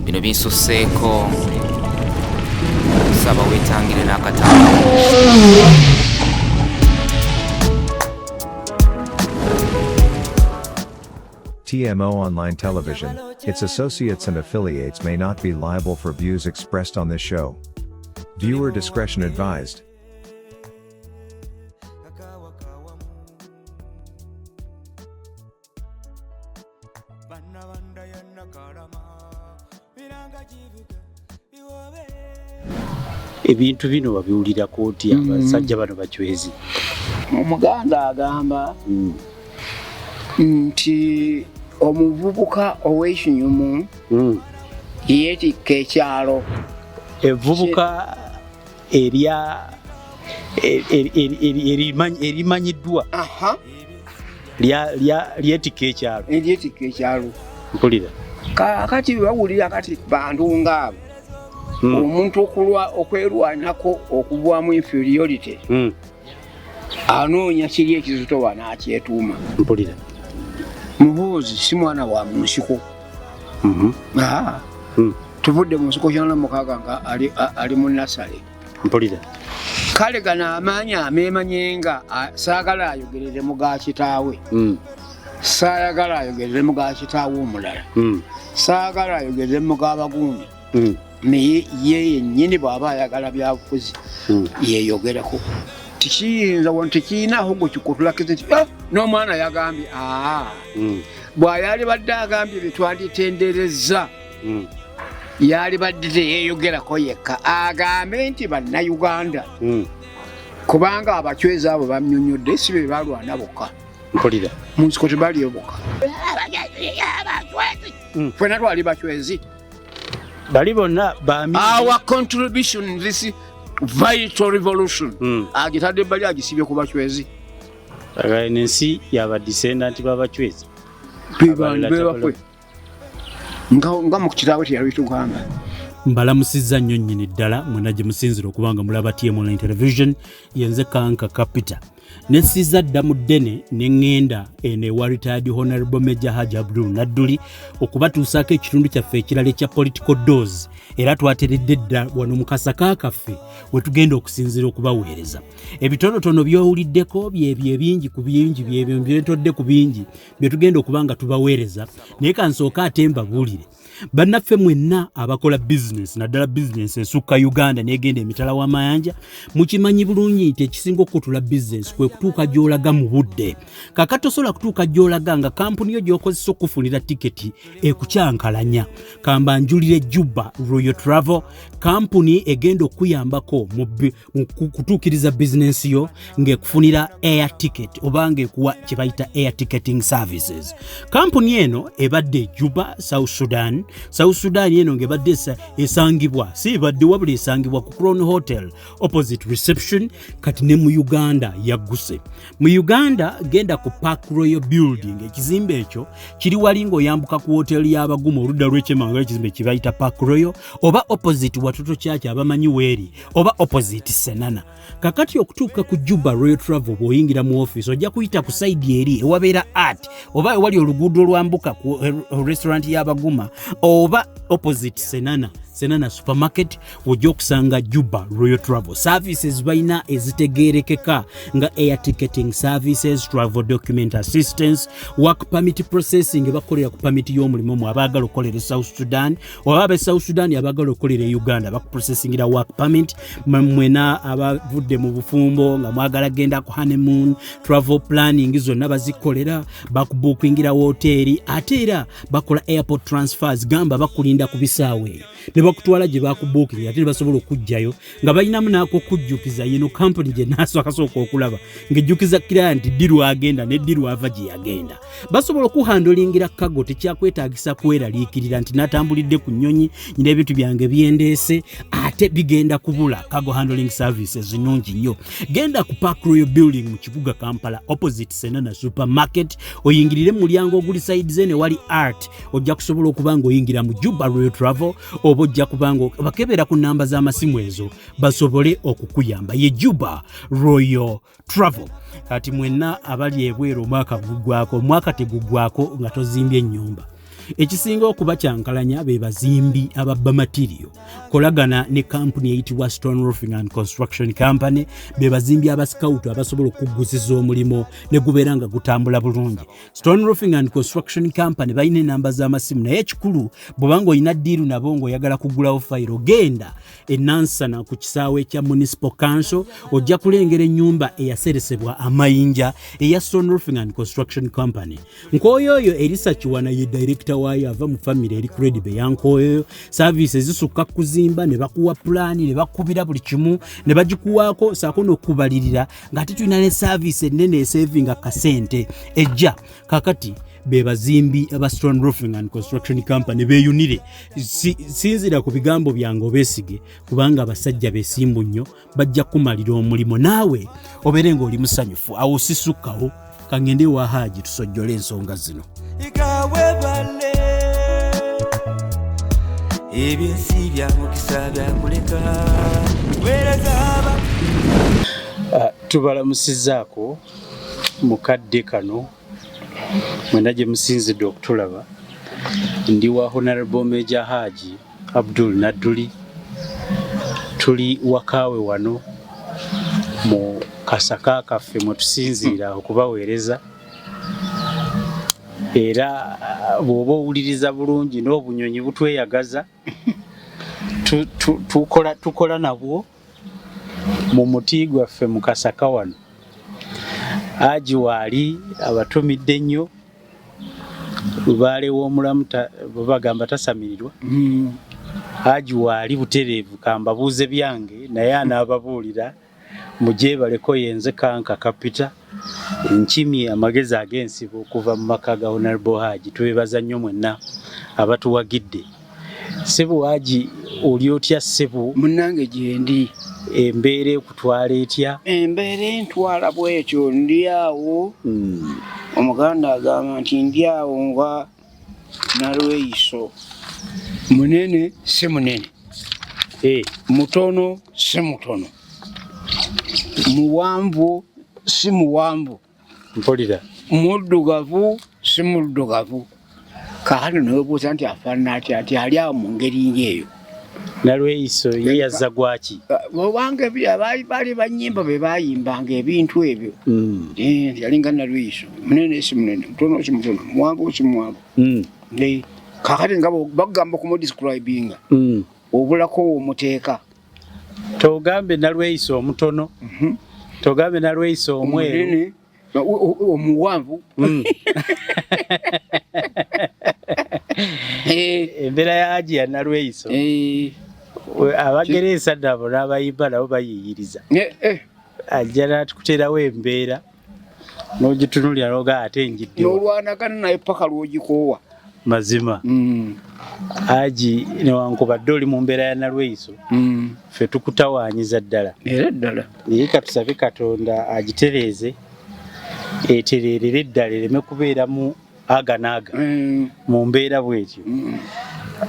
Bino binsusseeko, nsaba weetangire n'akatambi. TMO Online Television, its associates and affiliates may not be liable for views expressed on this show. Viewer discretion advised. Ebintu bino wabiwulirako oti abasajja bano bacwezi? Omuganda agamba nti omuvubuka ow'ekinyumu yeetikka ekyalo. Evvubuka erya erimanyiddwa lyetikka ekyalo. Eryetikka ekyalo. Mpulira. Kaakati bawulira kati bantu ngaabo omuntu okwerwanako okuvaamu inferiority anoonya kiri ekizitowa n'akyetuuma. Mpulira. Muhoozi si mwana wa mu nsiko. Tuvudde mu nsiko 96 nga ali mu nasale. Mpulira. Kale gano amaanyi ameemanye nga saagala ayogerere mu ga kitaawe. Saayagala ayogerere mu ga kitaawe omulala. Saagala ayogerere mu ga bagundi. Naye ye yennyini bw'aba ayagala byabufuzi yeeyogerako. Tikiyinza wano tekiyinaako gwe kikutulakiza nti n'omwana yagambye bw'ayalibadde agambye bye twanditenderezza yalibadde teyeeyogerako yekka agambe nti bannayuganda kubanga abacwezi abo bamnyonnyodde si be balwana bokka. Mpulira. Mu nsiko tebaliyo bokka. Ffenna twali bacwezi. Bali bonna bami. Our contribution in this vital revolution agitadde ebbali agisibye ku bacwezi. Eno ensi yaba descendant b'abacwezi. Bebaffe. Nga mu kitaawe teyali tugamba. Mbalamusizza nnyo nnyini ddala mwenna gye musinzira okuba nga mulaba TM Online Television, yenze Kanka Kapita. Nesiza dda mu ddene ne ŋŋenda eno ewa retired Honorable Major Hajji Abdul Nadduli okubatuusaako ekitundu kyaffe ekirala ekya political dose, era twateredde dda wano mu kasaka kaffe we tugenda okusinziira okubaweereza. Ebitonotono by'owuliddeko byebyo ebingi ku bingi byebyo byentodde ku bingi bye tugenda okuba nga tubaweereza, naye ka nsooke ate mbabuulire. Bannaffe mwenna abakola bizinesi, naddala bizinesi esukka Uganda n'egenda emitala w'amayanja, mukimanyi bulungi nti ekisinga okukutula bizinesi kwe kutuuka gy'olaga mu budde. Kaakati tosobola kutuuka gy'olaga nga kampuni yo gy'okozesa okukufunira tiketi ekukyankalanya. Kamba njulire Juba Royal Travel, kampuni egenda okukuyambako mu kutuukiriza bizinesi yo ng'ekufunira air ticket oba ng'ekuwa kye bayita air ticketing services. Kampuni eno ebadde Juba, South Sudan. South Sudan eno ng'ebadde esangibwa, si ebadde wabula esangibwa ku Crown Hotel opposite reception. Kati ne mu Uganda yagguse. Mu Uganda genda ku Park Royal Building, ekizimbe ekyo kiri wali ng'oyambuka ku hotel y'Abagumu oludda lw'ekyemanga, ekizimbe kye bayita Park Royal, oba opposite Watoto Church abamanyi weeri, oba opposite Senana. Kakati okutuuka ku Juba Royal Travel bw'oyingira mu office ojja kuyita ku side eri ewabeera art oba ewali oluguudo olwambuka ku restaurant y'Abaguma oba opposite Senana, Senana supermarket, ojja okusanga Juba Royal Travel. Services balina ezitegeerekeka nga air ticketing services, travel document assistance, work permit processing, bakolera ku permit y'omulimu mu abaagala okukolera e South Sudan oba abe South Sudan abaagala okukolera e Uganda bakuprocessingira work permit. Mwena abavudde mu bufumbo nga mwagala genda ku honeymoon, travel planning zonna bazikolera, bakubuukingira woteeri, ate era bakola airport transfers, gamba bakulinda ku bisaawe eyo ne bakutwala gye bakubuukingira, ate ne basobola okuggyayo nga balinamu n'akokujjukiza. Yeno kampuni gye naasooka okulaba ng'ejjukiza client ddi lwagenda ne ddi lwava gye yagenda. Basobola okuhandolingira cargo, tekyakwetaagisa kweraliikirira nti natambulidde ku nnyonyi nyina ebintu byange byendeese ate bigenda kubula. Cargo handling services nnungi nnyo. Genda ku Park Royal Building mu kibuga Kampala opposite Senana supermarket, oyingirire mu mulyango oguli side ze ne wali art, ojja kusobola okuba ng'oyingira mu Juba Royal Travel, oba ojja kuba nga bakebera ku namba z'amasimu ezo basobole okukuyamba. Ye Juba Royal Travel. Kati mwenna abali ebweru omwaka guggwako, omwaka teguggwako nga tozimbye ennyumba. Ekisinga okuba kyankalanya be bazimbi ababba matiriyo. Kolagana ne kampuni eyitibwa Stone Roofing and Construction Company, be bazimbi abasikawutu abasobola okukuggusiza omulimu ne gubeera nga gutambula bulungi. Stone Roofing and Construction Company balina enamba z'amasimu, naye ekikulu bw'obanga olina ddiiru nabo ng'oyagala kugulawo fayiro, genda e Nansana ku kisaawe kya Municipal Council, ojja kulengera ennyumba eyaseresebwa amayinja eya Stone Roofing and Construction Company. Nkoyoyo Erisa Kiwana ye director waayo, ava mu famire eri credible ya Nkoyoyo. Service ezisukka kuzimba, ne bakuwa pulaani, ne bakubira buli kimu ne bagikuwaako saako n'okubalirira, ng'ate tulina ne service ennene esevinga kasente ejja. Kakati be bazimbi aba Stone Roofing and Construction Company, beeyunire. Sinzira ku bigambo byange, obeesige, kubanga abasajja beesimbu nnyo, bajja kumalira omulimu naawe obeere ng'oli musanyufu. Awo sisukkawo, kangende ewa Haaji tusojjole ensonga zino. Ikawebale ebyensi bya mukisa byakuleka weereza aba. Tubalamusizaako mu kadde kano mwena gye musinzidde okutulaba. Ndi wa Honorable Major Haji Abdul Nadduli, tuli wakaawe wano mu kasaka kaffe mwe tusinziira okubaweereza. Era bw'oba owuliriza bulungi n'obunyonyi butweyagaza. Tukola nabwo mu muti gwaffe mu kasaka wano. Haji waali abatumidde nnyo, lubaale w'omulamu bagamba tasamirirwa. Haji waali butereevu, kambabuuze byange naye anaababuulira. Mujebaleko, yenze Kanka Kapita, nkimye amagezi ag'ensibo okuva mu maka ga Honorable Haji. Twebaza nnyo mwenna abatuwagidde. Ssebo Haji, oli otya ssebo? Munnange, gyendi. Embeera ekutwala etya? Embeera entwala bwetyo, ndi awo. Omuganda agamba nti ndi awo nga nalweyiso, munene si munene, mutono si mutono, muwanvu si muwanvu, Mpulira. Muddugavu si muddugavu. Kaakati newebuuza nti afaanana atya, nti ali awo mu ngeri ng'eyo. Nalweyiso ye yazza gwaki? Obanga baali banyimba be bayimbanga ebintu ebyo. Nti yalinga nalweyiso, munene si munene, mutono si mutono, muwanvu si muwanvu. Kaakati nga bagamba okumudescribinga, obulako womuteeka. Togambe nalweyiso omutono, togambe nalweyiso omweru. Omunene, omuwanvu. Embeera ya Haji ya nalweyiso. Abagereesa nabo n'abayimba nabo bayiyiriza. Ajja n'atukuteerawo embeera n'ogitunulira n'ogaa ate njiddewa. N'olwanagana naye paka lw'ogikoowa. Mazima. Haji, newankubadde oli mu mbeera ya nalweyiso, ffe tukutawaanyiza ddala. Era ddala. Naye katusabe Katonda agitereeze, etereerere ddala, ereme kubeeramu aga n'aga mu mbeera bwetyo.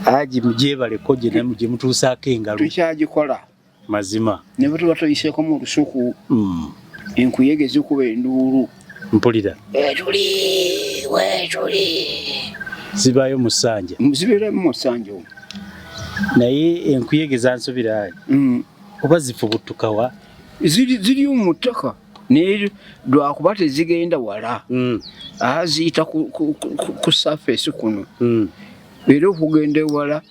Haji, mugyebaleko gye mutuusaako engalo. Tukyagikola. Mazima. Ne bwe tuba tuyiseeko mu lusuku, enkuyege zikuba enduulu. Mpulira. Wetuli, wetuli. Zibaayo mu ssanja? Zibeera mu ssanja omwo. Naye enkuyege zansobera Haji, oba zifubuttukawa? Ziri mu ttaka, naye lwakuba tezigenda wala. Aa, ziyita ku surface kuno. Era okugenda ewala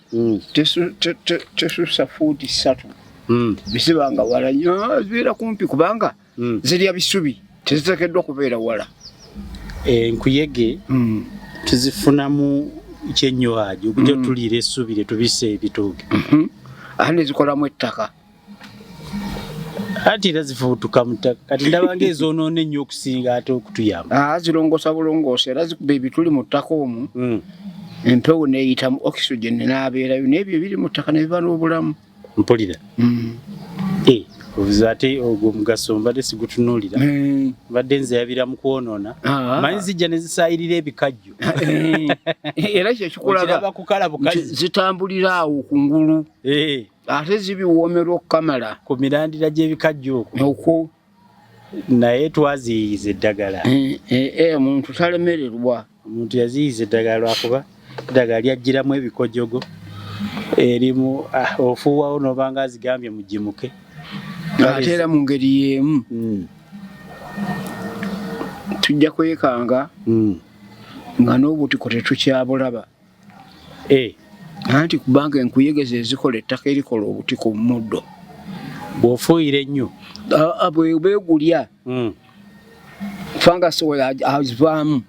tesusa fuuti 3. Bisibanga wala nnyo, zibeera kumpi kubanga zirya bisubi, teziteekeddwa kubeera wala. Enkuyege tuzifunamu kyenyo Haji, okujja tuliira essubi lye tubisse ebitooke. Ate ne zikolamu ettaka. Anti era zifubutuka mu ttaka, kati ndaba ng'ezoonoona ennyo okusinga ate okutuyamba. Aa, zirongoosa bulongoosa, era zikuba ebituli mu ttaka omwo, empewo n'eyitamu, oxygen n'abeerayo, n'ebyo ebiri mu ttaka ne biba n'obulamu. Mpulira. Obuzibu ate ogwo omugaso mbadde sigutunuulira. Mbadde nze yabira mu kwonoona. Manyi zijja ne zisaayirira ebikajjo. Era kyekikulaga Okiraba kukala bukazi. Zitambulira awo ku ngulu. Ate zibiwoomerwa okukamala. Ku mirandira gy'ebikajjo okwo. Okwo. Naye twaziyiyiza eddagala. Omuntu talemererwa. Omuntu yaziyiza eddagala lwakuba Eddagala lyajjiramu ebikojogo erimu ofuuwawo n'obanga azigambye mugimuke. Ate era mu ngeri y'emu tujja kwekanga nga n'obutiko tetukyabulaba. Anti kubanga enkuyege ze zikola ettaka erikola obutiko mu muddo. Bw'ofuuyira ennyo. Bwe beegulya fangasi we azivaamu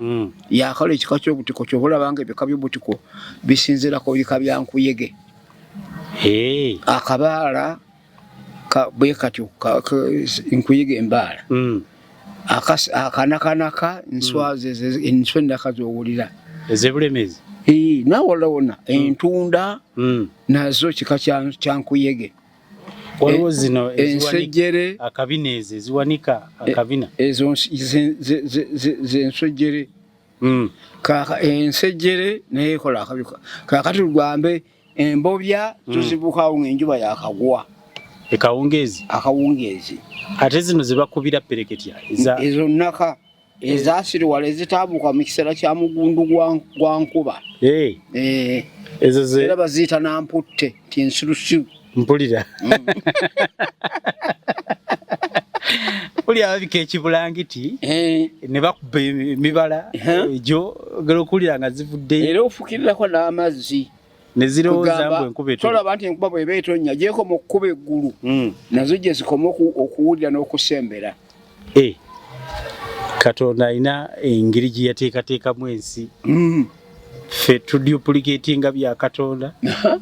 yakola ekika ky'obutiko. Kyova olaba nga ebika by'obutiko bisinziira ku bika bya nkuyege. Akabaala bwe katyo nkuyege embaala. Akanakanaka nswa enswa endaka z'owulira. Ez'ebulemezi. Nawala wonna entunda nazo kika kya nkuyege. Waliwo zino ensejjere. Akabina, ezo eziwanika akabina. Ezo zensejjere. Ensejjere naye ekola akabika. Kakati tugambe embobya tuzibukawo ng'enjuba yakagwa. Ekawungeezi. Akawungeezi. Ate zino zebakubira pereketya? Ezo naka ezasiriwala ezitaabuuka mu kiseera kya mugundu gwa nkuba. Ezo era baziyita namputte ti nsirusiru. Mpulira mpulira babika ekibulangiti ne bakuba emibala egyo gera okuwulira nga zivuddeyo. Era ofukirirako n'amazzi. Ne zirowooza mbu enkuba etonnya. Tolaba nti enkuba bw'eba etonnya gyekoma okukuba eggulu, nazo gye zikoma okuwulira n'okusembera. Katonda alina engeri gye yateekateekamu ensi. Ffe tuduplicatinga bya Katonda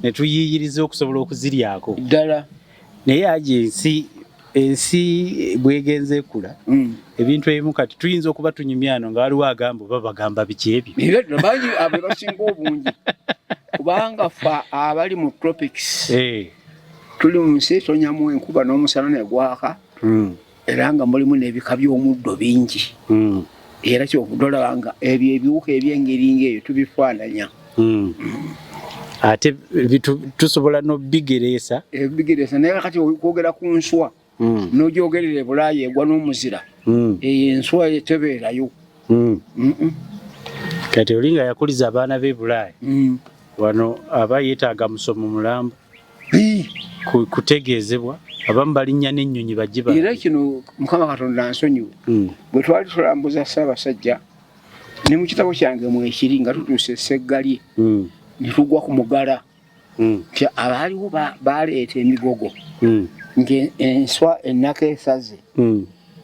ne tuyiiyiriza okusobola okuziryako. Ddala. Naye aje ensi bwegenze ekula, ebintu ebimu kati tuyinza okuba tunyumyano nga waliwo agamba oba bagamba biki ebyo. Era ddala bangi abo basinga obungi, kubanga ffe abali mu tropics tuli mu nsi etonyamu enkuba n'omusana ne gwaka, era nga mulimu n'ebika by'omuddo bingi. Era kyovudde nga ebyo ebiwuka eby'engeri ng'eyo tubifaananya. Ate tusobola n'obigereesa. Ebigereesa, naye kati okwogera ku nswa n'ogyogerera e Bulaaya egwa n'omuzira, eyo enswa tebeerayo. Kati oli nga yakuliza abaana b'e Bulaaya, wano aba yeetaaga musomo mulamba kutegeezebwa. Abamu balinnya n'ennyonyi bajje. Era kino Mukama Katonda nsonyiwe, bwe twali tulambuza Ssaabasajja, ne mu kitabo kyange mwekiri, nga tutuuse Eseggalye ne tugwa ku mugala nti abaaliwo baleeta emigogo ng'enswa ennaka esaze,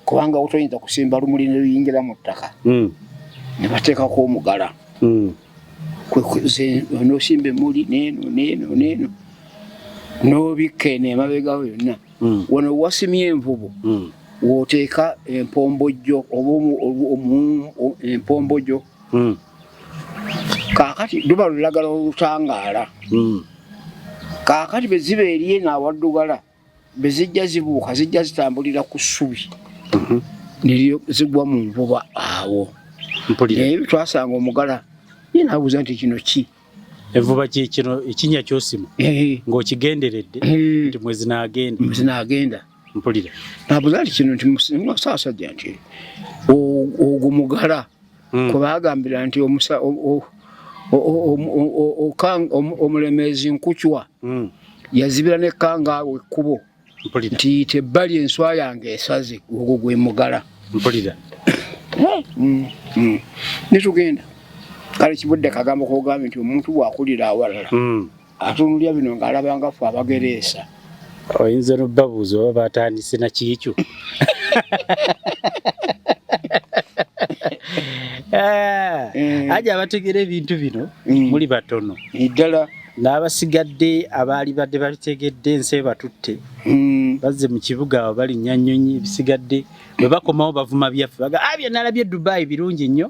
kubanga toyinza kusimba lumuli ne luyingira mu ttaka, ne bateekako omugala. N'osimba emmuli neeno neeno neeno n'obikka eno emabegawo yonna. Wano wasimye envubu, w'oteeka empombojjo oba empombojjo. Kaakati luba lulagala olutangaala. Kaakati bwe ziba eri eno awaddugala, bwe zijja zibuuka, zijja zitambulira ku ssubi neryo zigwa mu nvuba awo. Naye twasanga omugala ye nabuuza nti kino ki? Envuba kikino ekinnya kyosima ng'okigenderedde nti mwe zinaagenda. Mwe zinaagenda. Mpulira. Nabuuza nti kino, nti Ssaabasajja nti ogwo mugala kwe bagambira nti omulemeezi nkucwa yazibira nekkangaawo ekkubo nti yita ebbali enswa yange esaze, ogwo gwe mugala. Mpulira. Netugenda kale kibudde kagambo kogambye nti omuntu bw'akulira awalala atunulya bino ng'alabanga ffe abagereesa. Oyinza nobabuuza oba batandise nakiikyo. Aje abategera ebintu bino muli batono. Ddala. N'abasigadde abaali badde babitegedde ensi ebatutte, bazze mu kibuga awo balinnya nnyonyi. Ebisigadde bwe bakomawo bavuma byaffe, baga ah, bye nalabye Dubai birungi nnyo,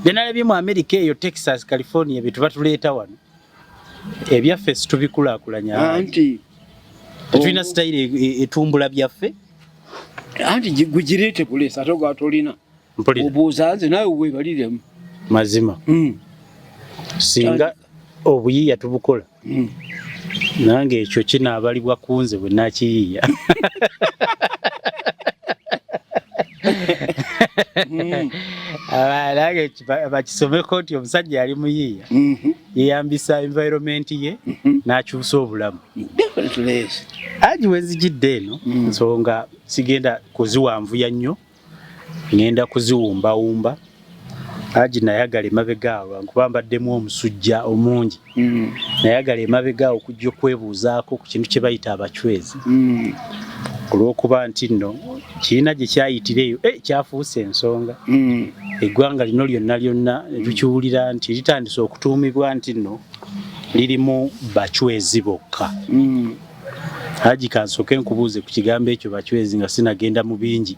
bye nalabye mu America eyo Texas, California, bye tuba tuleeta wano ebyaffe situbikulaakulanya. Anti tetulina sitayiro etumbula byaffe. Anti gugireete buleesi ate ogwa tolina. Mpulira. Obuuza nze naawe weebaliremu. Mazima singa obuyiiya tubukola, nange ekyo kinaabalibwa ku nze bwe nakiyiiya. Nange bakisomeko nti omusajja yali muyiiya. Yeyambisa environment ye n'akyusa obulamu. Definitely, yes. Haji, wenzijidde eno nsonga sigenda kuziwanvuya nnyo, ngenda kuziwumbawumba. Haji, nayagala emabega awo nkuba mbaddemu omusujja omungi, nayagala emabega awo okujja okwebuuzaako ku kintu kye bayita abacwezi, olw'okuba nti nno kirina gye kyayitira eyo, kyafuuse ensonga. Eggwanga lino lyonna lyonna tukiwulira nti litandise okutuumibwa nti nno lirimu bacwezi bokka. Haji, kansooke nkubuuze ku kigambo ekyo bacwezi nga sinagenda mu bingi.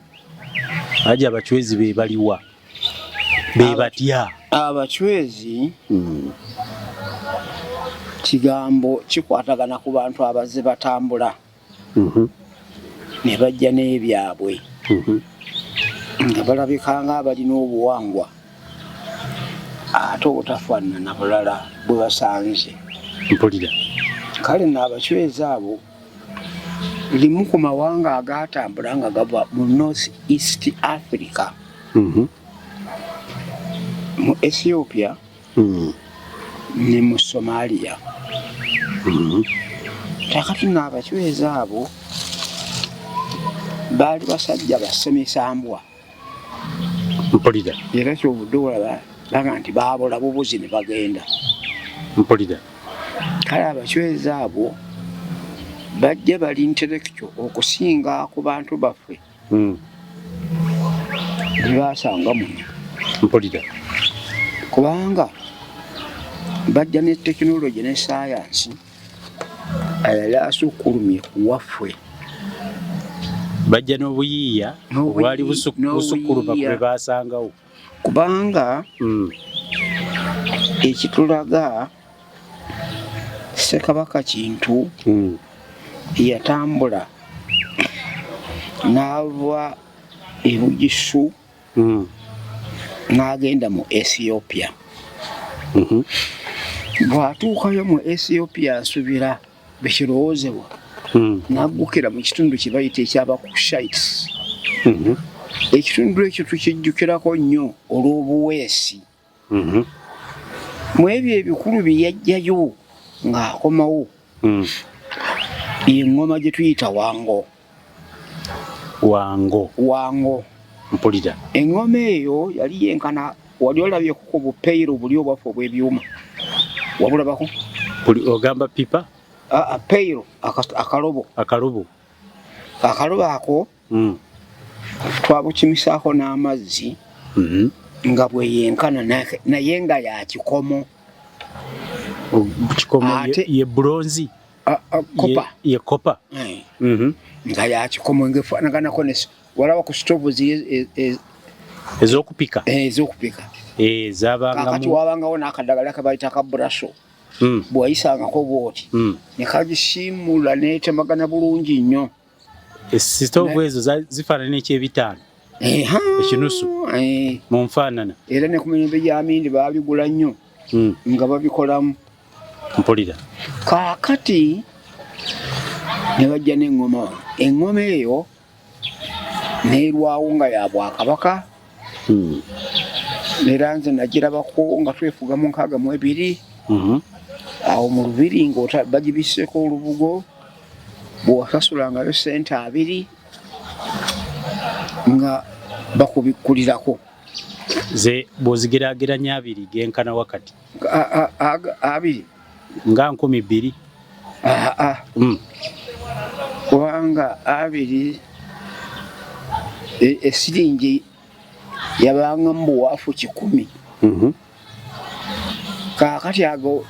Haji, abacwezi be baliwa, be batya? Abacwezi kigambo kikwatagana ku bantu abazze batambula ne bajja n'ebyabwe nga balabika nga abalina obuwangwa ate obutafaanana bulala bwe basanze. Mpulira. Kale nno abacwezi abo limu ku mawanga agatambula nga gava mu North East Africa, mu Ethiopia ne mu Somalia. Kakati nno abacwezi abo baali basajja bassemisambwa. Mpulira. Era kyobudde olaba baga nti baabula bubuzi ne bagenda. Mpulira. Kale abacwezi abo bajja bali intellectual okusinga ku bantu baffe bye basanga muno. Mpulira. Kubanga bajja ne tekinologi ne sayansi ayali asukkulumye ku waffe. Bajja n'obuyiiya obwali busukkuluma ku bwe basangawo. Kubanga ekitulaga Ssekabaka Kintu yatambula n'ava e Bugisu n'agenda mu Ethiopia. Bw'atuukayo mu Ethiopia, nsubira bekirowoozebwa, n'aggukira mu kitundu kye bayita eky'Abakushites. Ekitundu ekyo tukijjukirako nnyo olw'obuweesi. Mu ebyo ebikulu bye yajjayo ng'akomawo, y'eŋŋoma gye tuyita wango. Wango? Wango. Mpulira. Eŋŋoma eyo yali yenkana, wali olabyeko ku bupeyiro buli obwaffe obw'ebyuma? Wabulabako? Buli ogamba pipa? Aa, peyiro, akalobo. Akalobo. Akalobo ako twabukimisaako n'amazzi nga bwe yenkana, naye nga ya kikomo. Kikomo ye bronze? Copper. Ye copper. Nga ya kikomo, ngaefaanaganako ne walaba ku stove ez'okupika. Ez'okupika. Eh, Kakati zabangamu. Wabangawo n'akadagala ke bayita ka buraso. Bw'wayisangako bwoti ne kagisiimula n'etemagana bulungi nnyo. Sitoovu ezo zifaanana ekyebitaano ekinusu mu nfaanana. Era ne ku mirembe gya Mindi baabigula nnyo nga babikolamu. Mpulira. Kaakati ne bajja n'eŋŋoma wano. Eŋŋoma eyo n'erwawo nga ya bwakabaka. Era nze nagirabako nga twefuga mu 62 awo mu lubiri, nga bagibisseeko olubugo. Bwewasasulangayo sente 20 nga bakubikkulirako. Ze bw'ozigeraageranya 20 genkana wakati? 20. Nga 2000. Aa, kubanga 20 esiringi yabanga mu buwaafu 100. Kaakati ago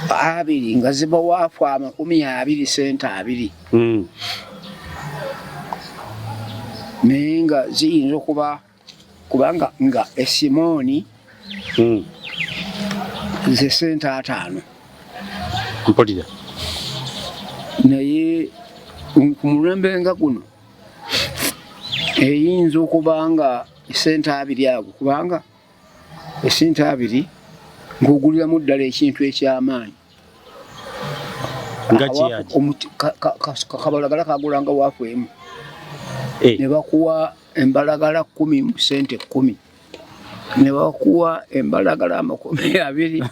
20 nga ziba waafu 20, sente 20. Naye nga ziyinza okuba, kubanga nga esimooni ze sente 50. Mpulira. Naye ku mulembe nga guno eyinza okuba nga sente 20 ago, kubanga esente 20 ng'oguliramu ddala ekintu ekyamaanyi. Nga kiyaki? Kabalagala kagulanga waafu emu. Eh. Ne bakuwa embalagala 10 mu sente 10. Ne bakuwa embalagala 20.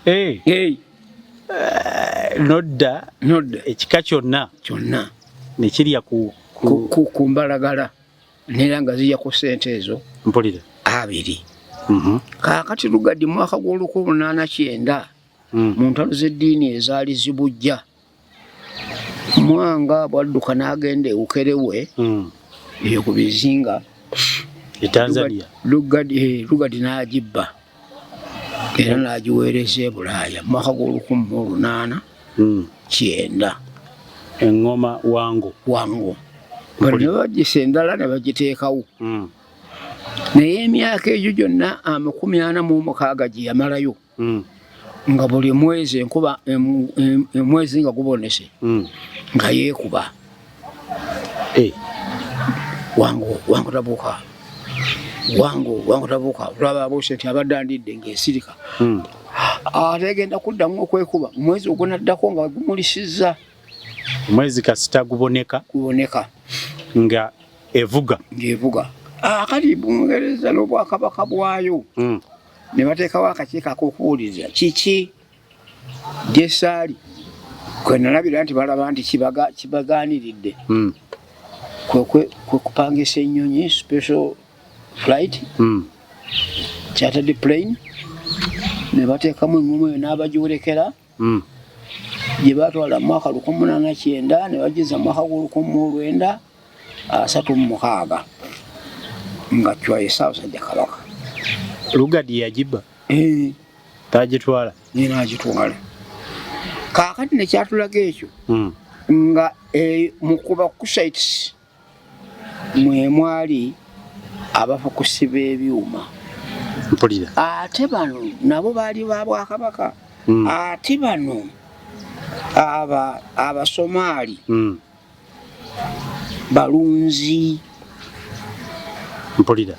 Hey. Hey. Nodda Nodda ekika kyonna kyonna ne kirya ku mbalagala, nera nga zijja ku ssente ezo Mpulira. 2. Kaakati Lugard mwaka gw'olukumi 890 mu ntalo z'eddiini ezaali zibujja, Mwanga bwadduka n'agenda e Ukerewe, eyo ku bizinga e Tanzania. Lugard n'agibba era n'agiweereza e Bulaaya mu mwaka gw'olukumi 890. Eŋŋoma Wango. Wango. Bano ne bagisa endala ne bagiteekawo. Naye emyaka egyo gyonna 46 gye yamalayo, nga buli mwezi enkuba omwezi nga gubonese, nga yeekuba. Wango, wango tabuuka. Wango, wango tabuuka. Olaba abuuse nti abadde andidde ng'esirika. Ate egenda kuddamu okwekuba omwezi ogunaddako nga gumulisizza. Omwezi kasita guboneka. Guboneka. Nga evuga. Ng'evuga. Akati Bungereza n'obwakabaka bwayo ne bateekawo akakiiko ak'okuwuliriza kiki gye saali kwe nalabira nti balaba nti kibagaaniridde kwe kupangisa ennyonyi, special flight, chartered plane, ne bateekamu eŋŋoma eyo n'abagiwerekera gye baatwala mu mwaka 1890 ne bagizza mu mwaka gw'olukumi 936 nga Chwa ye Ssaabasajja Kabaka. Lugard yagibba? Tagitwala? Ye n'agitwala. Kaakati ne kyatulaga ekyo nga mu kuba Kushites mwe mwali abafukusi b'ebyuma. Mpulira. Ate bano nabo baali ba bwakabaka. Ate bano Abasomaali balunzi. Mpulira.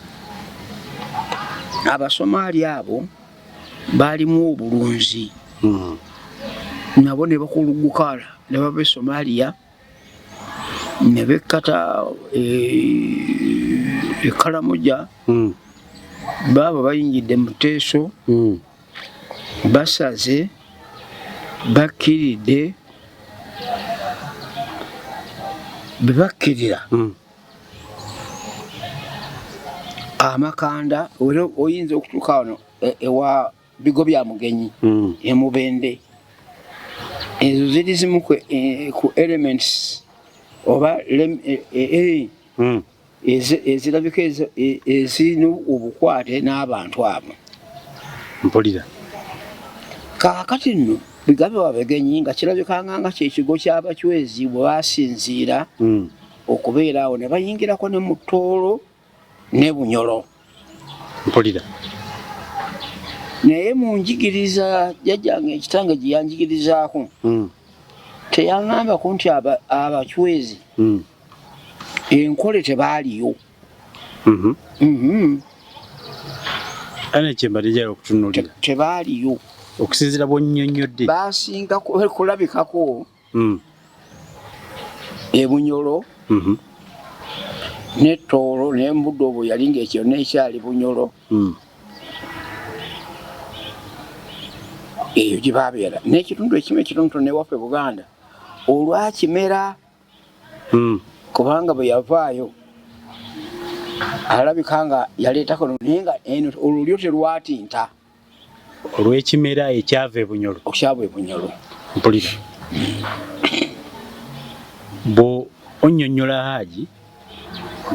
Abasomaali abo baalimu obulunzi. Nabo ne bakuluguka ne bava e Somalia ne bekkata e Karamoja. Baaba bayingidde mu Teeso, basaze, bakkiridde, bwe bakkirira amakanda, era oyinza okutuuka wano ewa Bigo bya Mugenyi, e Mubende. Ezo ziri zimu ku elements oba ezirabika ezirina obukwate n'abantu abo. Mpulira. Kaakati nno Bigabe Wabegenyi nga kirabikanga nga kyekigo ky'Abacwezi bwe basinziira okubeera awo ne bayingirako ne mu Tooro ne Bunyoro. Mpulira. Naye mu njigiriza jjajjange ekitange gye yanjigirizaako, teyaŋŋambako nti Abacwezi enkole tebaaliyo. Ane kyembadde njagala okutunuulira. Tebaaliyo. Okusinziira bw'onnyonnyodde. Basinga kulabikako e Bunyoro ne Tooro, naye mu budde obwo yali ng'ekyonna ekyali Bunyoro. Eyo gye baabeera n'ekitundu ekimu ekitonotono newaffe Buganda olwakimera, kubanga bwe yavaayo alabika nga yaleetako, naye nga eno olulyo terwatinta. Olw'ekimera ekyava e Bunyoro. Okyava e Bunyoro. Mpulira. Bwo onnyonnyola Haaji,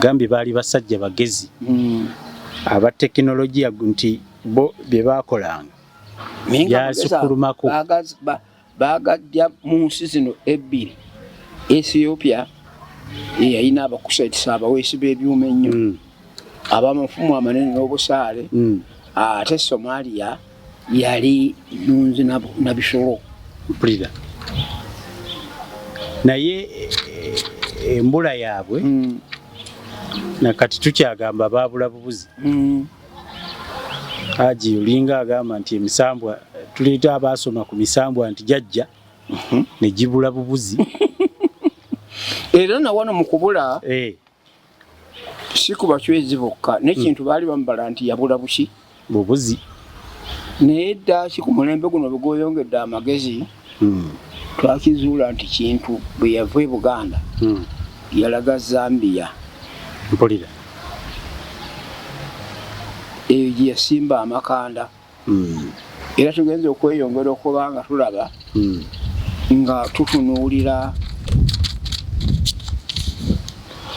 gambye baali basajja bagezi aba tekinologiya, nti bo bye baakolanga Naye nga amagezi ago byasukkulumako. Bagajja mu nsi zino ebbiri, Ethiopia eyalina Abakushaitisa, abaweesi b'ebyuma ennyo, ab'amafumu amanene n'obusaale, ate Somalia yali nnunzi na bisolo. Mpulira. Naye embula yaabwe nakati tukyagamba baabula bubuzi. Haji, olinga agamba nti emisambwa, tuleeta abaasoma ku misambwa nti jajja ne gibula bubuzi. Era nawano mu kubula Si ku Bacwezi bokka, n'ekintu baali bamubala nti yabula buki? Bubuzi. Naye ddaaki ku mulembe guno bwe gweyongedde amagezi, twakizuula nti Kintu bwe yava e Buganda yalaga Zambia. Mpulira. Eyo gye yasimba amakanda. Era tugenze okweyongera okuba nga tulaba nga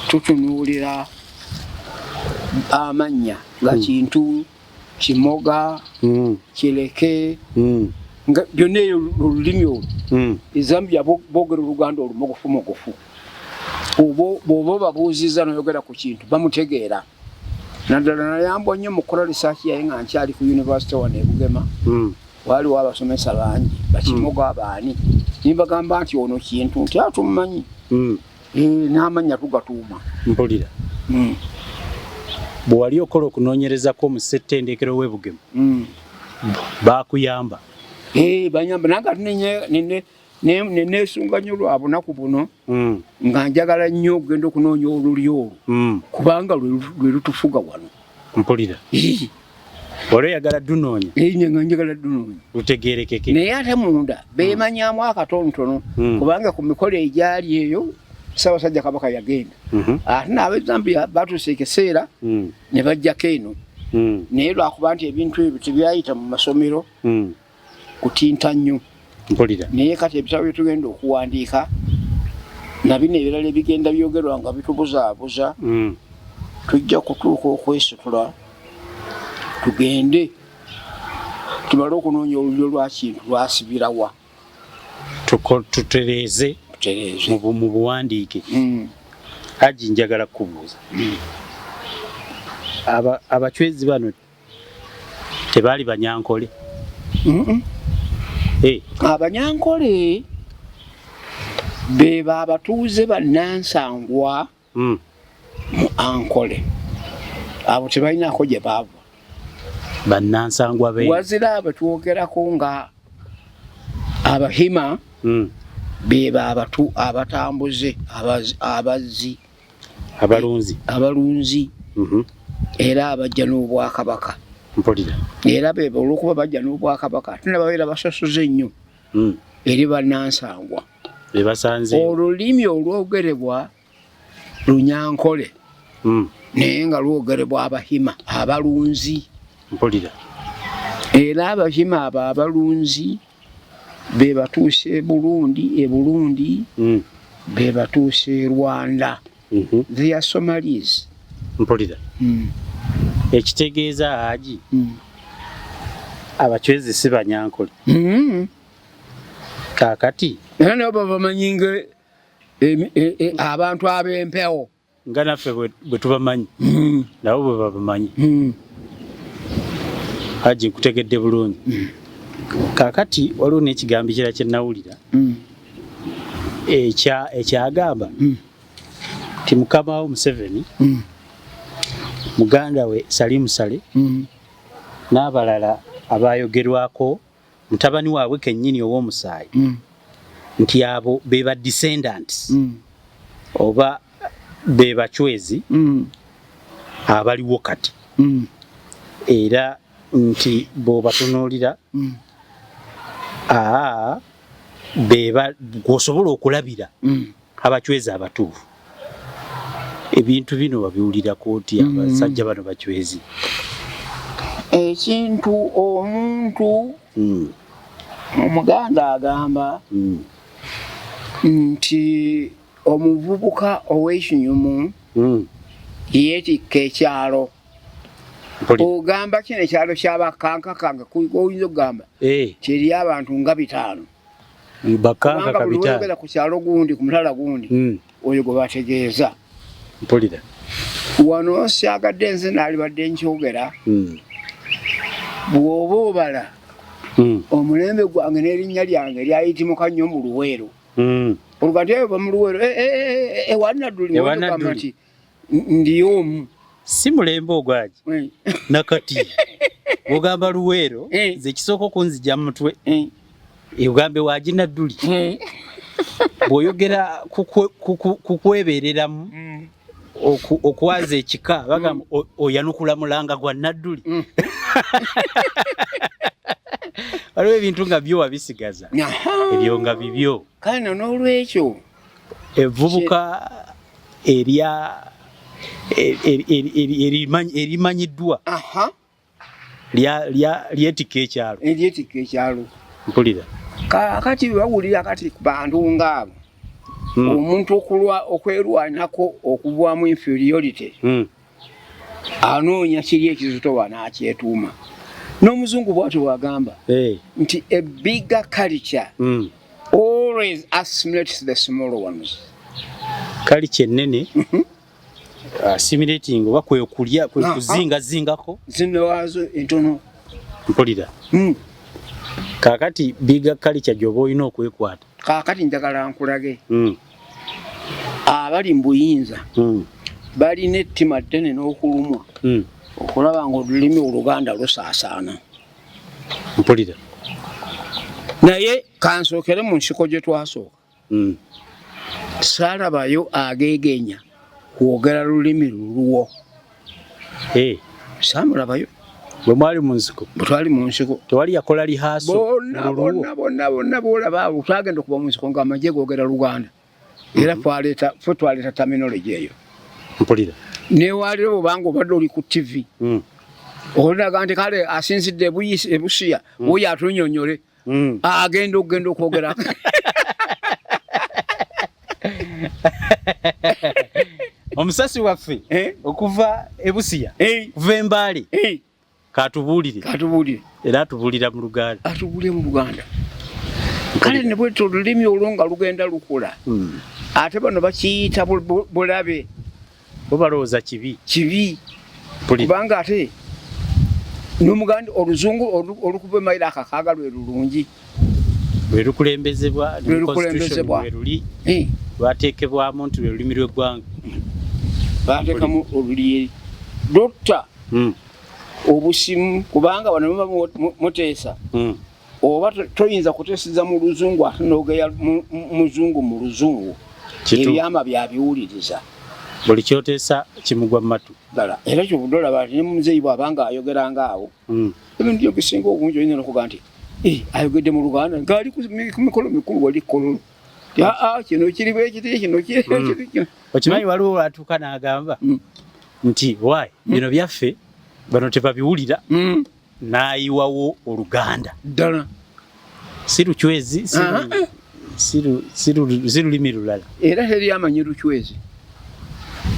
tutunuulira amannya nga Kintu, Kimoga, Kireke, nga byonna eyo olulimi olwo. E Zambia boogera Oluganda olumogofumogofu. Bw'oba obabuuzizza n'oyogera ku Kintu, bamutegeera. Naddala nayambwa nnyo mu kukola research yaye nga nkyali ku university wano e Bugema. Waaliwo abasomesa bangi bakimoga abaani, nimbagamba nti ono Kintu, nti atumumanyi. N'amannya tugatuuma. Mpulira. Bwe wali okola okunoonyerezako mu ssettendekero w'e Bugema, baakuyamba? Banyamba, nange ate neneesunga nnyo lwa bunaku buno, nga njagala nnyo okugenda okunoonya olulyo olwo, kubanga lwe lutufuga wano. Mpulira. Wali oyagala dunoonya? Nga njagala dunoonya. Lutegeerekeke. Naye ate munda beemanyamu akatonotono, kubanga ku mikolo egyali eyo Ssaabasajja Kabaka yagenda, ate n'ab'e Zambia batuusa ekiseera ne bajjako eno. Naye lwakuba nti ebintu ebyo tebyayita mu masomero kutinta nnyo. Mpulira. Naye kati ebitabo bye tugenda okuwandiika na bino ebirala ebigenda byogerwa nga bitubuzaabuza, tujja kutuuka okwesitula tugende tumale okunoonya olulyo lwa Kintu lwasibirawa. Tutereeze. Tutereeze. Mu buwandiike. Haji, njagala kukubuuza. Abacwezi bano tebaali Banyankole? Abanyankole be abatuuze bannansangwa mu Ankole. Abo tebalinaako gye baava. Bannansangwa be. Wazira abo twogerako nga Abahima, be abatu abatambuze, abazzi, Abalunzi. Abalunzi, era abajja n'obwakabaka. Mpulira. Era bebe olwokuba bajja n'obwakabaka, ate nababeera basosoze nnyo eri bannansangwa. Be basanze. Olulimi olwogerebwa Lunyankole, naye nga lwogerebwa Abahima abalunzi. Mpulira. Era Abahima abo abalunzi be batuuse e Burundi, e Burundi be batuuse e Rwanda. They are Somalis. Mpulira. Ekitegeeza, Haji, Abacwezi si Banyankole? Kaakati Era nabo babamanyi nga abantu ab'empewo. Nga naffe bwe tubamanyi, nabo bwe babamanyi. Haji, nkutegedde bulungi. Kaakati waliwo n'ekigambo ekirala kye nawulira ekyagamba nti mukama wo Museveni, muganda we Salim Saleh n'abalala abayogerwako, mutabani waabwe kennyini ow'omusaayi, nti abo be ba descendants oba be Bacwezi abaliwo kati, era nti bw'obatunuulira aa beba gwosobola okulabira Abacwezi abatuufu. Ebintu bino babiwulirako oti abasajja bano Bacwezi? Ekintu omuntu Omuganda agamba nti omuvubuka ow'ekinyumu yeetikka ekyalo. Ogamba kino ekyalo kyabakankakanga, oyinza okugamba kyeri abantu nga 500. Bakanka. Kubanga buli Kabitaano. Lwoyogera ku kyalo gundi, ku mutala gundi, oyo gwe bategeeza. Mpulira. Wano syagadde nze naalibadde nkyogera. Bw'oba obala omulembe gwange n'erinnya lyange lyayitimuka nnyo mu Luweero. Olugati eyo mu Luweero, ewa Nadduli. Ewa Nadduli. Nti ndi omu. Si mulembe ogwaji. Nakati ogamba Luweero, nze ekisooka okunzija mu mutwe, ogambe waji Nadduli. Bw'oyogera ku kwebeereramu. Okwaza ekika bagamba oyanukula mulanga gwa Nadduli. Waliwo ebintu nga byo wabisigaza, ebyo nga bibyo. Kale no n'olwekyo evvubuka erya erimanyiddwa lyetikka ekyalo. Eryetikka ekyalo. Mpulira. Kaakati bawulira kati ku bantu ng'abo, omuntu okwerwanako okuvaamu inferiority, anoonya kiri ekizitowa n'akyetuuma. N'omuzungu bw'atyo bw'agamba nti a bigger culture always assimilates the smaller ones. Culture ennene assimilating oba kwe kulya, kwe kuzingazingako zinne waazo entono. Mpulira. Kaakati bigger culture gy'oba olina okwekwata. Kaakati njagala nkulage abali mu buyinza balina ettima ddene n'okulumwa okulaba nga olulimi Oluganda lusaasaana. Mpulira. Naye kansookere mu nsiko gye twasooka, saalabayo ageegenya kwogera lulimi lulwo. Saamulabayo. Bwe mwali mu nsiko? Bwe twali mu nsiko. Tewali yakola rehearsal? Bonna. Mu lulwo? Bonna bonna bonna boolaba abo, twagenda okuva mu nsiko ng'amagye googera Luganda, era twaleeta, ffe twaleeta terminology eyo. Mpulira. Newaliro bwobanga obadde oli ku TV, olinaga nti kale asinzidde ebusiya oyo atunyonyole, agenda okugenda okwogera. Omusasi waffe Eh? okuva ebusiya, kuva Embaale, katubuulire. Katubuulire. Era atubuulira mu Luganda. Atubuulire mu Luganda. Kale ne bwetyo olulimi olwo nga lugenda lukula, ate bano bakiyita bulabe. Bo balowooza kibi. Kibi. Mpulira. Kubanga ate n'omuganda oluzungu olukuva emayiro akakaaga lwe lulungi. Lwe lukulembezebwa ne Lwe mu constitution. Lukulembezebwa. Lwe luli lwateekebwamu nti lwe lulimi lw'eggwanga. Bateekamu oluli lutta obusimu, kubanga bano muba muteesa oba toyinza kuteeseza mu luzungu ate n'ogeya muzungu mu luzungu. Ebyama byabiwuliriza. Buli kyoteesa kimugwa mu matu. Ddala, era kyobudde olaba nti ne muzeeyi bw'abanga ayogeranga awo, ebintu byobisinga obungi oyinza nokuga nti, "Eh, ayogedde mu Luganda ng'ali ku mikolo mikulu wali Kololo." Aa, kino kiri bwe kiti, kino kiri kiri kino. Okimanyi waliwo lwatuuka n'agamba nti why bino byaffe bano tebabiwulira, n'ayiwawo Oluganda. Ddala. Si Lucwezi, si lulimi lulala. Era teri amanyi Lucwezi.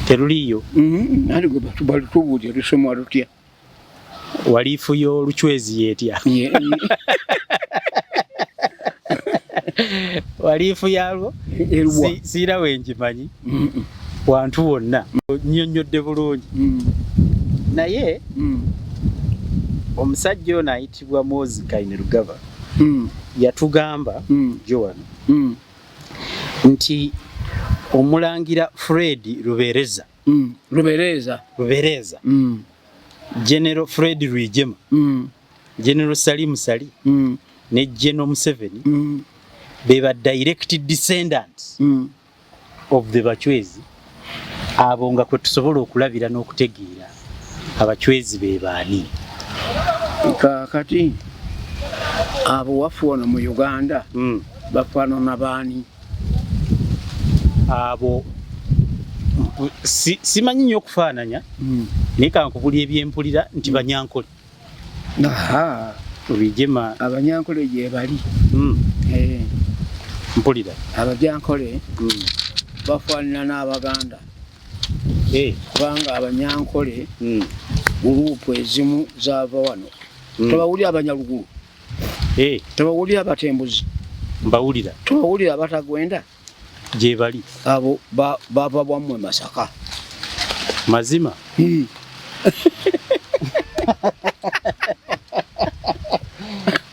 Teruliiyo. Nali gwe batubuulire lusomwa lutya. Waliifu y'Olucwezi yeetya? Waliifu yalwo? Erwa? Siira wengimanyi wantu wonna, nnyonnyodde bulungi. Naye omusajja ono ayitibwa Muhoozi Kainerugaba yatugamba jo wano nti omulangira Fred Rubereza, Lubereeza. Rubereza, General Fred Rwigema, General Salim Saleh ne General Museveni be ba direct descendants of the Bachwezi, abo nga kwe tusobola okulabira n'okutegeera Abachwezi be baani. Kaakati abo waffe wano mu Uganda bafaanana baani? Abo simanyi nnyo okufaananya, naye kankubuli ebyempulira nti Banyankole. Aha. Rwigema. Abanyankole gye bali. Eh, Mpulira. Abanyankole bafaanana n'Abaganda, kubanga Abanyankole group ezimu zaava wano. Tebawulira Abanyalugulu? Tebawulira Abatembuzi? Mbawulira. Tebawulira Abatagwenda? Gye bali. Abo bava bwammwe Masaka. Mazima.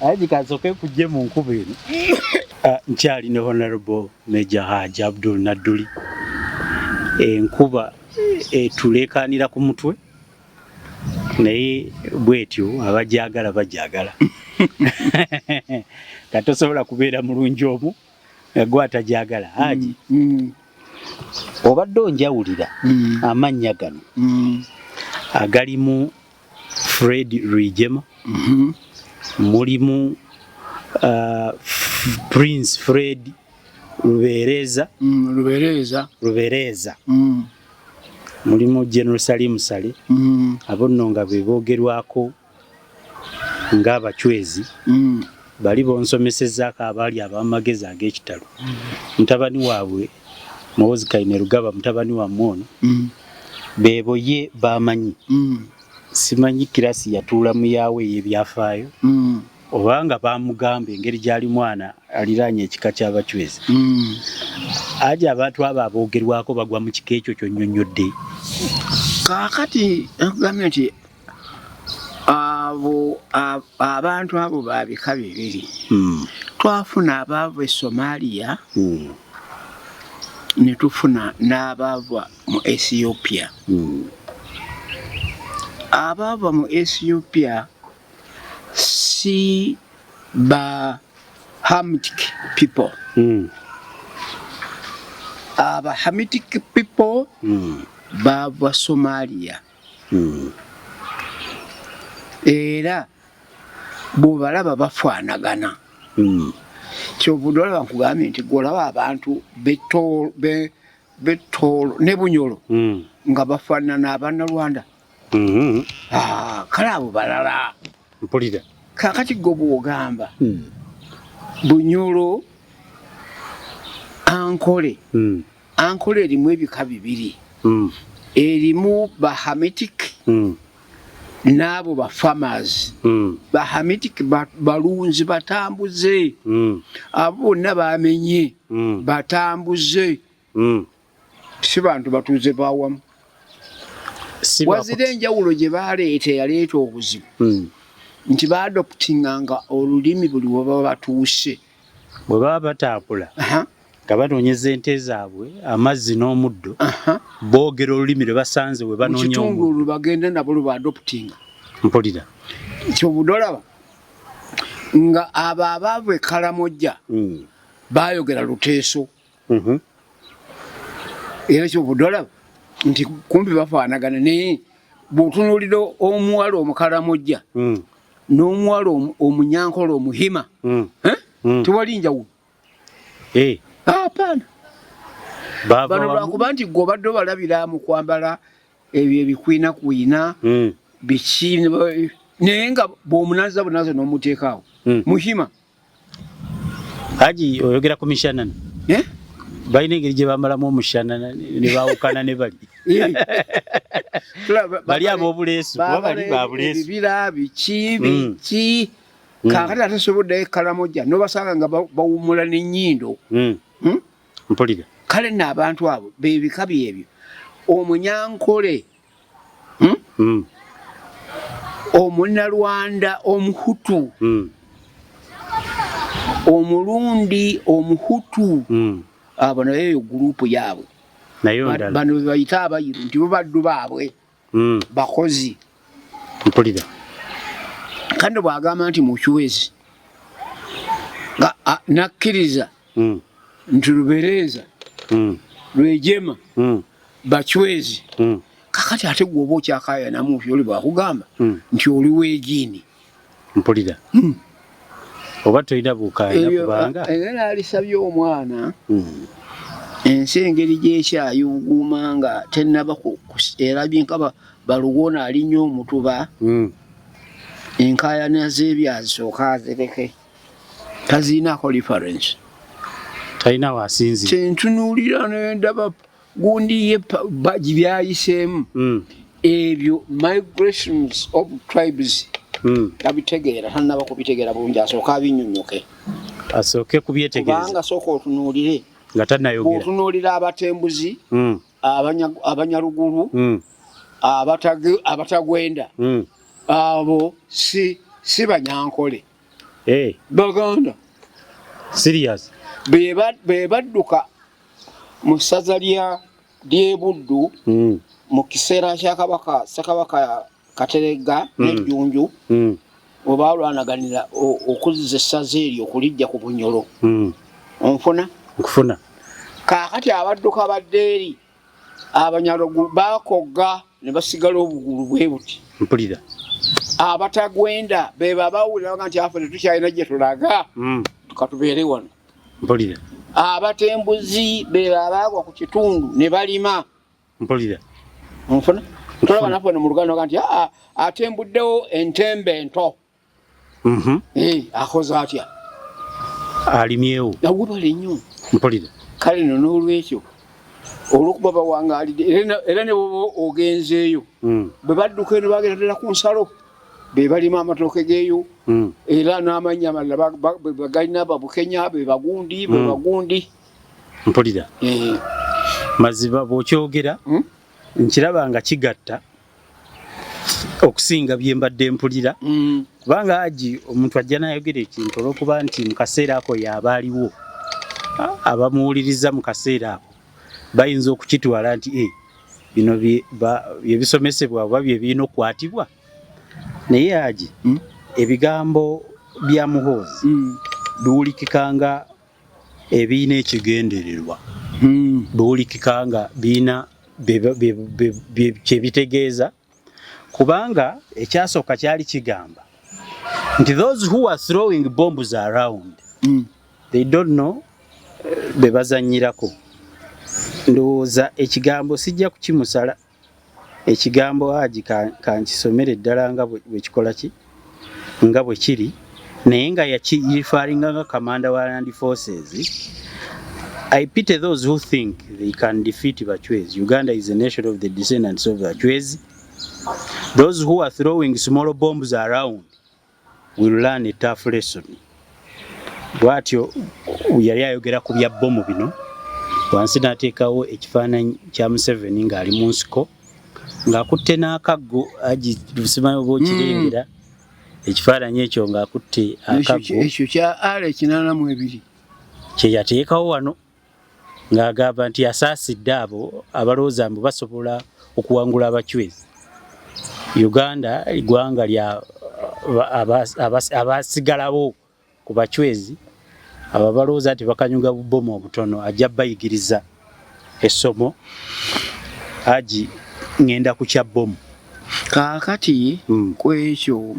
Aye kansooke kujje mu nkuba eno. Ah, nkyali ne Honorable Major Haji Abdul Nadduli. Enkuba etuleekaanira ku mutwe, naye bwetyo abajagala bajagala. Katosobola kubeera mulungi omu nga gwe atajagala. Haji, Obadde onjawulira amannya gano agalimu Fred Rwigema, mulimu Prince Fred Rubereza, Rubereza, Rubereza. Mulimu General Salim Saleh, abo nno nga be boogerwako ng'abacwezi. Bali bonsomesezzaako abaali ab'amagezi ag'ekitalo. Mutabani waabwe Muhoozi Kainerugaba, mutabani wammwe ono, beebo ye bamanyi. Simanyi kirasi yatuula mu yaawe ey'ebyafaayo obanga bamugamba engeri gy'ali mwana aliraanye ekika ky'abacwezi. Aje abantu abo aboogerwako bagwa mu kika ekyo ky'onnyonnyodde. Kaakati nkugambye nti abo abantu abo ba bika bibiri. Twafuna abaava e Somalia, ne tufuna n'abaava mu Ethiopia. Abaava mu Ethiopia si ba Hamitic people. Aba Hamitic people bava Somalia. Era bw'obalaba bafaanagana. Kyovudde olaba nkugambye nti gw'olaba abantu b'Etoolo ne Bunyoro nga bafaanana Abannalwanda. Kale abo balala. Mpulira. Kaakati gwe bw'ogamba Bunyoro, Ankole. Ankole erimu ebika bibiri. Erimu ba Hamitic n'abo ba farmers. Ba Hamitic balunzi batambuze. Abo bonna bamenye batambuze. Si bantu batuuze bawamu. Wazira enjawulo gye baleeta eyaleeta obuzibu. Nti baadoptinganga olulimi buli we baba batuuse. Bwe baba batambula nga banoonyeza ente zaabwe amazzi n'omuddo, boogera olulimi lwe basanze we banoonya mu kitundu lwe bagenda nabo lwe baadoptinga. Mpulira. Kyobudde olaba nga abo abaava e Kalamojja baayogera Luteeso. Era kyobudde olaba nti kumpi bafaanagana, naye bw'otunuulira omuwala Omukalamojja n'omuwala Omunyankole Omuhima, tewali njawulo. Hapana. Bano lwakuba nti gwe obadde obalabira mu kwambala ebyo ebikwinakwina biki, naye nga bw'omunaza bunaza n'omuteekaawo Muhima. Haji oyogera ku mishanana. Balina engeri gye bamalamu omushanana ne baawukana ne bali. Bali ab'obuleesu, kuba bali ba buleesu. Ebibira biki biki. Kaakati ate soboddeyo Kalamojja n'obasanga nga bawummula n'ennyindo. Mpulira. Kale nno abantu abo b'ebika byebyo. Omunyankole, Omunnalwanda Omuhutu, Omulundi Omuhutu, abo nayo eyo gurupu yaabwe. Bano be bayita Abayiru nti bo baddu baabwe, bakozi. Mpulira. Kandi bw'agamba nti Muchwezi nga nakkiriza nti Rubereza, Rwejema, Bachwezi. Kakati ate gwe oba okyakaayanamu oli bw'akugamba nti oli weegiini. Mpulira. Oba tolina bukaayana kubanga era naalisabye omwana ensi engeri gy'ekyayuuguuma nga tennaba erabye nka baluwona alinnya omutuba, enkaayana z'ebyazisooka azireke, taziinaako reference. Talina waasinzira. Kyentunuulira ne ndaba gundi ye byayiseemu ebyo migrations of tribes tabitegeera, tannaba kubitegeera bulungi, asooke abinnyonnyoke. Asooke kubyetegereza. Kubanga sooka otunuulire. Nga tannayogera. Bw'otunuulira abatembuzi, abanyaruguru, abatagwenda, abo si Banyankole. Baganda. Serious. Be badduka mu ssaza ly'e Buddu mu kiseera kya Kabaka Ssekabaka Kateregga n'Ejjunju, we baalwanaganira okuzza essaza eryo okulijja ku Bunyoro. Onfuna? Nkufuna. Kaakati abadduka badde eri abanyarugulu bakogga ne basigala obugulu bwe buti. Mpulira. Abatagwenda be babawulira baga nti afe tetukyalina gye tulaga, tukatubeere wano. Mpulira. Abatembuzi be babaagwa ku kitundu ne balima. Mpulira. Nfuna? Tolaba naffe wano mu Luganda baga nti aa atembuddewo entembe ento. Akoze atya? Alimyewo. Awubale nnyo. Mpulira. Kale nno n'olwekyo olw'okuba bawangaalidde era ne bw'oba ogenzeeyo, bwe badduka eno bagenda ddala ku nsalo, be balima amatooke geeyo, era n'amannya amalala bagalina, Babukenya, be bagundi, be bagundi. Mpulira. Maziba bw'okyogera, nkiraba nga kigatta okusinga bye mbadde mpulira, kubanga Haji omuntu ajja n'ayogera ekintu olw'okuba nti mu kaseera ako y'aba aliwo, abamuwuliriza mu kaseera ako bayinza okukitwala nti bino bye bisomesebwa oba bye birina okukwatibwa. Naye Haji, ebigambo bya Muhoozi biwulikika nga ebirina ekigendererwa, biwulikika nga birina kye bitegeeza, kubanga ekyasooka kyali kigamba nti those who are throwing bombs around, they don't know be bazannyirako. Ndowooza ekigambo sijja kukimusala, ekigambo Haji kankisomere ddala nga bwe kikola ki, nga bwe kiri, naye nga yakireferringa nga commander wa land forces. I pity those who think they can defeat Bachwezi. Uganda is a nation of the descendants of Bachwezi. Those who are throwing small bombs around will learn a tough lesson. Bw'atyo yali ayogera ku bya bbomu bino. Wansi n'ateekawo ekifaananyi kya Museveni ng'ali mu nsiko ng'akutte n'akaggo. Haji, simanyi oba okirengera ekifaananyi ekyo ng'akutte akaggo. Ekyo kya ala 82. Kye yateekawo wano ng'agamba nti asaasidde abo abalowooza mbu basobola okuwangula Abachwezi. Uganda eggwanga lya abasigalawo ku Bachwezi, abo abalowooza nti bakanyuga bubomu obutono ajja bayigiriza essomo. Haji, ŋŋenda ku kya bbomu. Kaakati ku ekyo,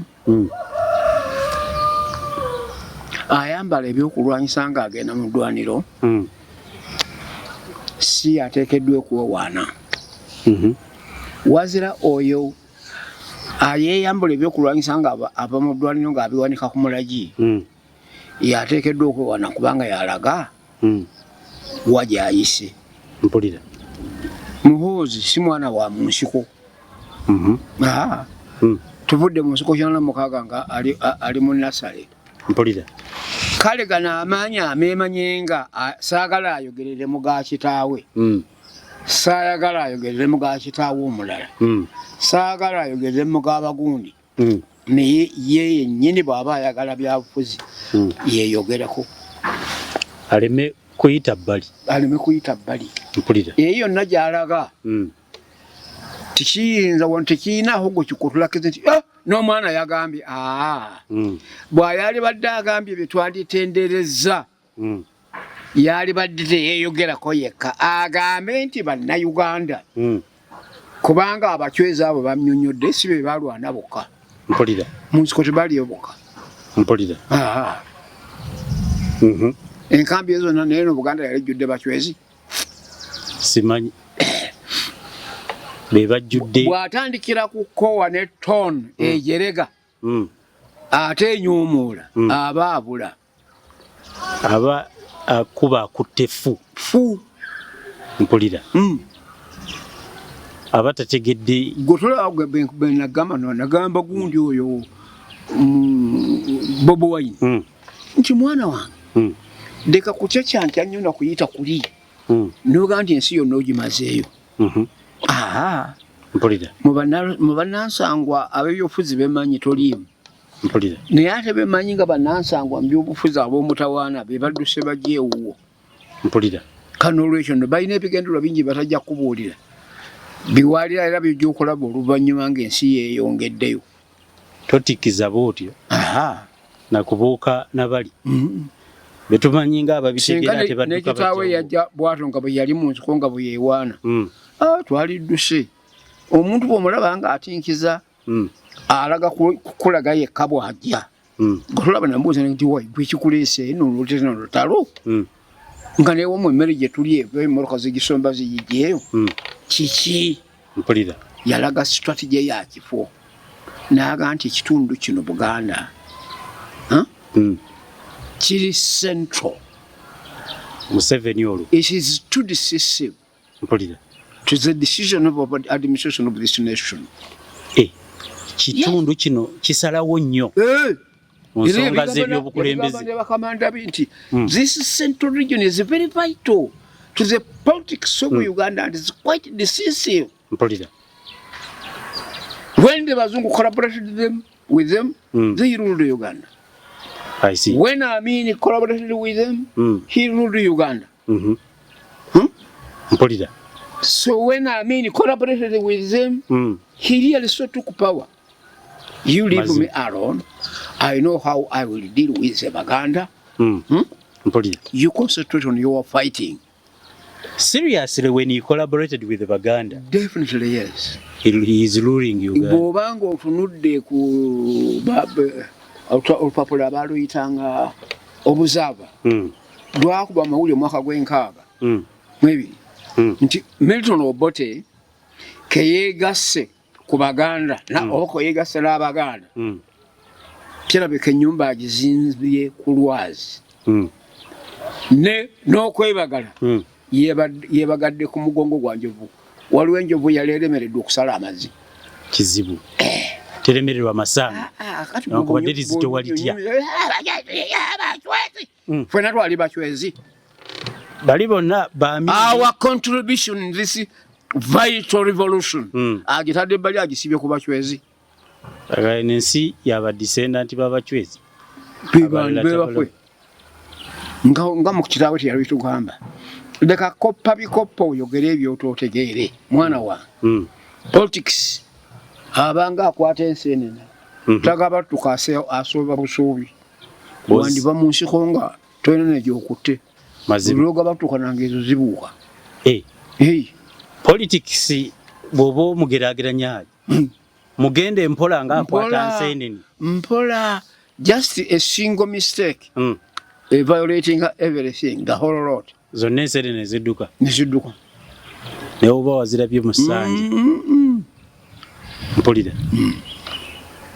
ayambala ebyokulwanyisa ng'agenda mu ddwaniro, si ateekeddwa okwewaana. Wazira oyo ayeeyambula ebyokulwanyisa nga ava mu ddwaniro ng'abiwanika ku mulagi, yateekeddwa okwewaana kubanga yalaga wa gy'ayise. Mpulira. Muhoozi si mwana wa mu nsiko. Tuvudde mu nsiko 86 nga ali mu nasale. Mpulira. Kale gano amaanyi ameemanyenga saagala ayogerere mu ga kitaawe. Saayagala ayogerere mu ga kitaawe omulala. Saagala ayogerere mu ga bagundi. Naye ye yennyini bw'aba ayagala byabufuzi, yeeyogerako. Aleme kuyita bbali. Aleme kuyita bbali. Mpulira. Eyo yonna gy'alaga, tekiyinza wano, tekiyinaako gwe kikutulakiza nti n'omwana yagambye aa. Bw'ayali badde agambye bye twanditenderezza, yali badde teyeeyogerako yekka, agambe nti Bannayuganda, kubanga Abachwezi abo bamnyonnyodde si be balwana bokka. Mpulira. Mu nsiko tebaliyo bokka. Mpulira. Enkambi ezo zonna, naye no Buganda yali ejjudde Bachwezi. Simanyi be bajjudde. Bw'atandikira ku kowa ne ton ejerega, ate enyumuula, aba abula. Aba akuba akutte fu. Fu. Mpulira. Aba tategedde. Gwe tolaba gwe bwe nagamba, no, nagamba gundi oyo, Bobi Wine, nti mwana wange, leka kutya kyankya nnyo nakuyita kuli, noga nti ensi yonna ogimazeeyo. Mpulira. Mu bannansangwa ab'ebyobufuzi bemanyi toliimu. Mpulira. Naye ate bemanyi nga bannansangwa mu byobufuzi ab'omutawaana be badduse bajja ewuwo. Mpulira. Kano olwekyo nno balina ebigendererwa bingi batajja kukubuulira, biwalira era bijja okulaba oluvannyuma ng'ensi yeeyongeddeyo. Totikiza bw'otyo nakubuuka nabali. Betumanyi nga ababitegeera Singa tebadduka ne kitaawe bajjawo. Yajja bw'atyo nga bwe yali mu nsiko nga bwe yeewaana. Ah, twalidduse. Omuntu bw'omulaba nga atinkiza alaga kukulaga yekka bw'ajja. Nga tolaba namubuuza nti wai gwe kikuleese eno oluteno lutalo nga newomu emmere gye tuli eva emmotoka zigisomba ziyigyeyo kiki? Mpulira. Yalaga strategy ya kifo n'aga nti ekitundu kino Buganda, huh? Kiri central. Museveni olwo. It is too decisive Mpulira. to the decision of the administration of this nation. Eh, kitundu kino kisalawo nnyo Eh! mu Era nsonga yabigamba z'ebyobukulembeze. ne bakamanda be nti this central region is very vital to the politics of Uganda and is quite decisive. Mpulira. When the Bazungu collaborated with them, they ruled Uganda. I see. When Amin collaborated with them, he ruled Uganda. Hmm? Mpulira. So when Amin collaborated with them, he really so took power. You leave Mazima. me alone. I know how I will deal with the Baganda. Hmm? Mpulira. You concentrate on your fighting. Seriously, when he collaborated with the Baganda, Definitely yes. he is ruling Uganda. Bw'obanga otunudde ku olupapula baaluyitanga Obuzaaba lwakuba amawulire omwaka gw'enkaaga mu ebiri nti Milton Obote keyeegasse ku Baganda oba keyeegasse n'Abaganda kirabika ennyumba agizimbye ku lwazi ne n'okwebagala yeebagadde ku mugongo gwa njovu. Waliwo enjovu yali eremereddwa okusala amazzi. Kizibu teremererwa masanga. Ah, kati Newankubadde lizitowa litya. Ffenna twali bacwezi. Bali bonna bami. Our contribution in this vital revolution agitadde ebbali, agisibye ku bacwezi. Eno ensi yaba descendant b'abacwezi. Abalala Bebafwe nga mu kitaawe teyali tugamba leka koppa bikoppa oyogere ebyototegeere mwana wange. Politics abanga akwata ensenene tagaba tuka asooba busuubi. Wandiba mu nsiko nga tolina negyokutte. Mazima. Olwogabatuka nange ezo zibuuka. Eh, Hey. politics bw'oba omugeraageranya mugende mpola nga akwata Mpola. nsenene. Mpola, just a single mistake violating everything, the whole lot. Zonna ensenene zidduka. Nezidduka. Naye oba wazirabye mu ssanje. Mpulira.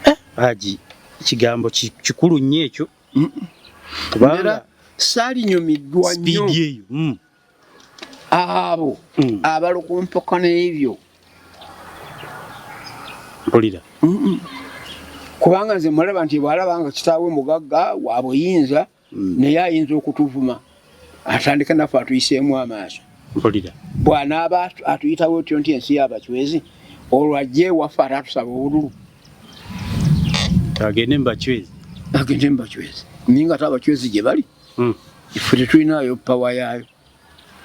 Eh, Haji, kigambo kikulu nnyo ekyo kubanga Era saalinyumiddwa nnyo sipiidi eyo abo abalukumpoka n'ebyo. Mpulira. Kubanga nze mulaba nti bw'alaba nga kitaawe mugagga wa buyinza naye ayinza okutuvuma atandika naffe atuyiseemu amaaso. Mpulira. Bw'anaaba atuyitawo otyo nti ensi y'abacwezi, olwo ajje ewaffe ate atusaba obululu. Agende mubacwezi. Agende mubacwezi naye nga ate abacwezi gye bali ffe tetulinayo pawa yaayo.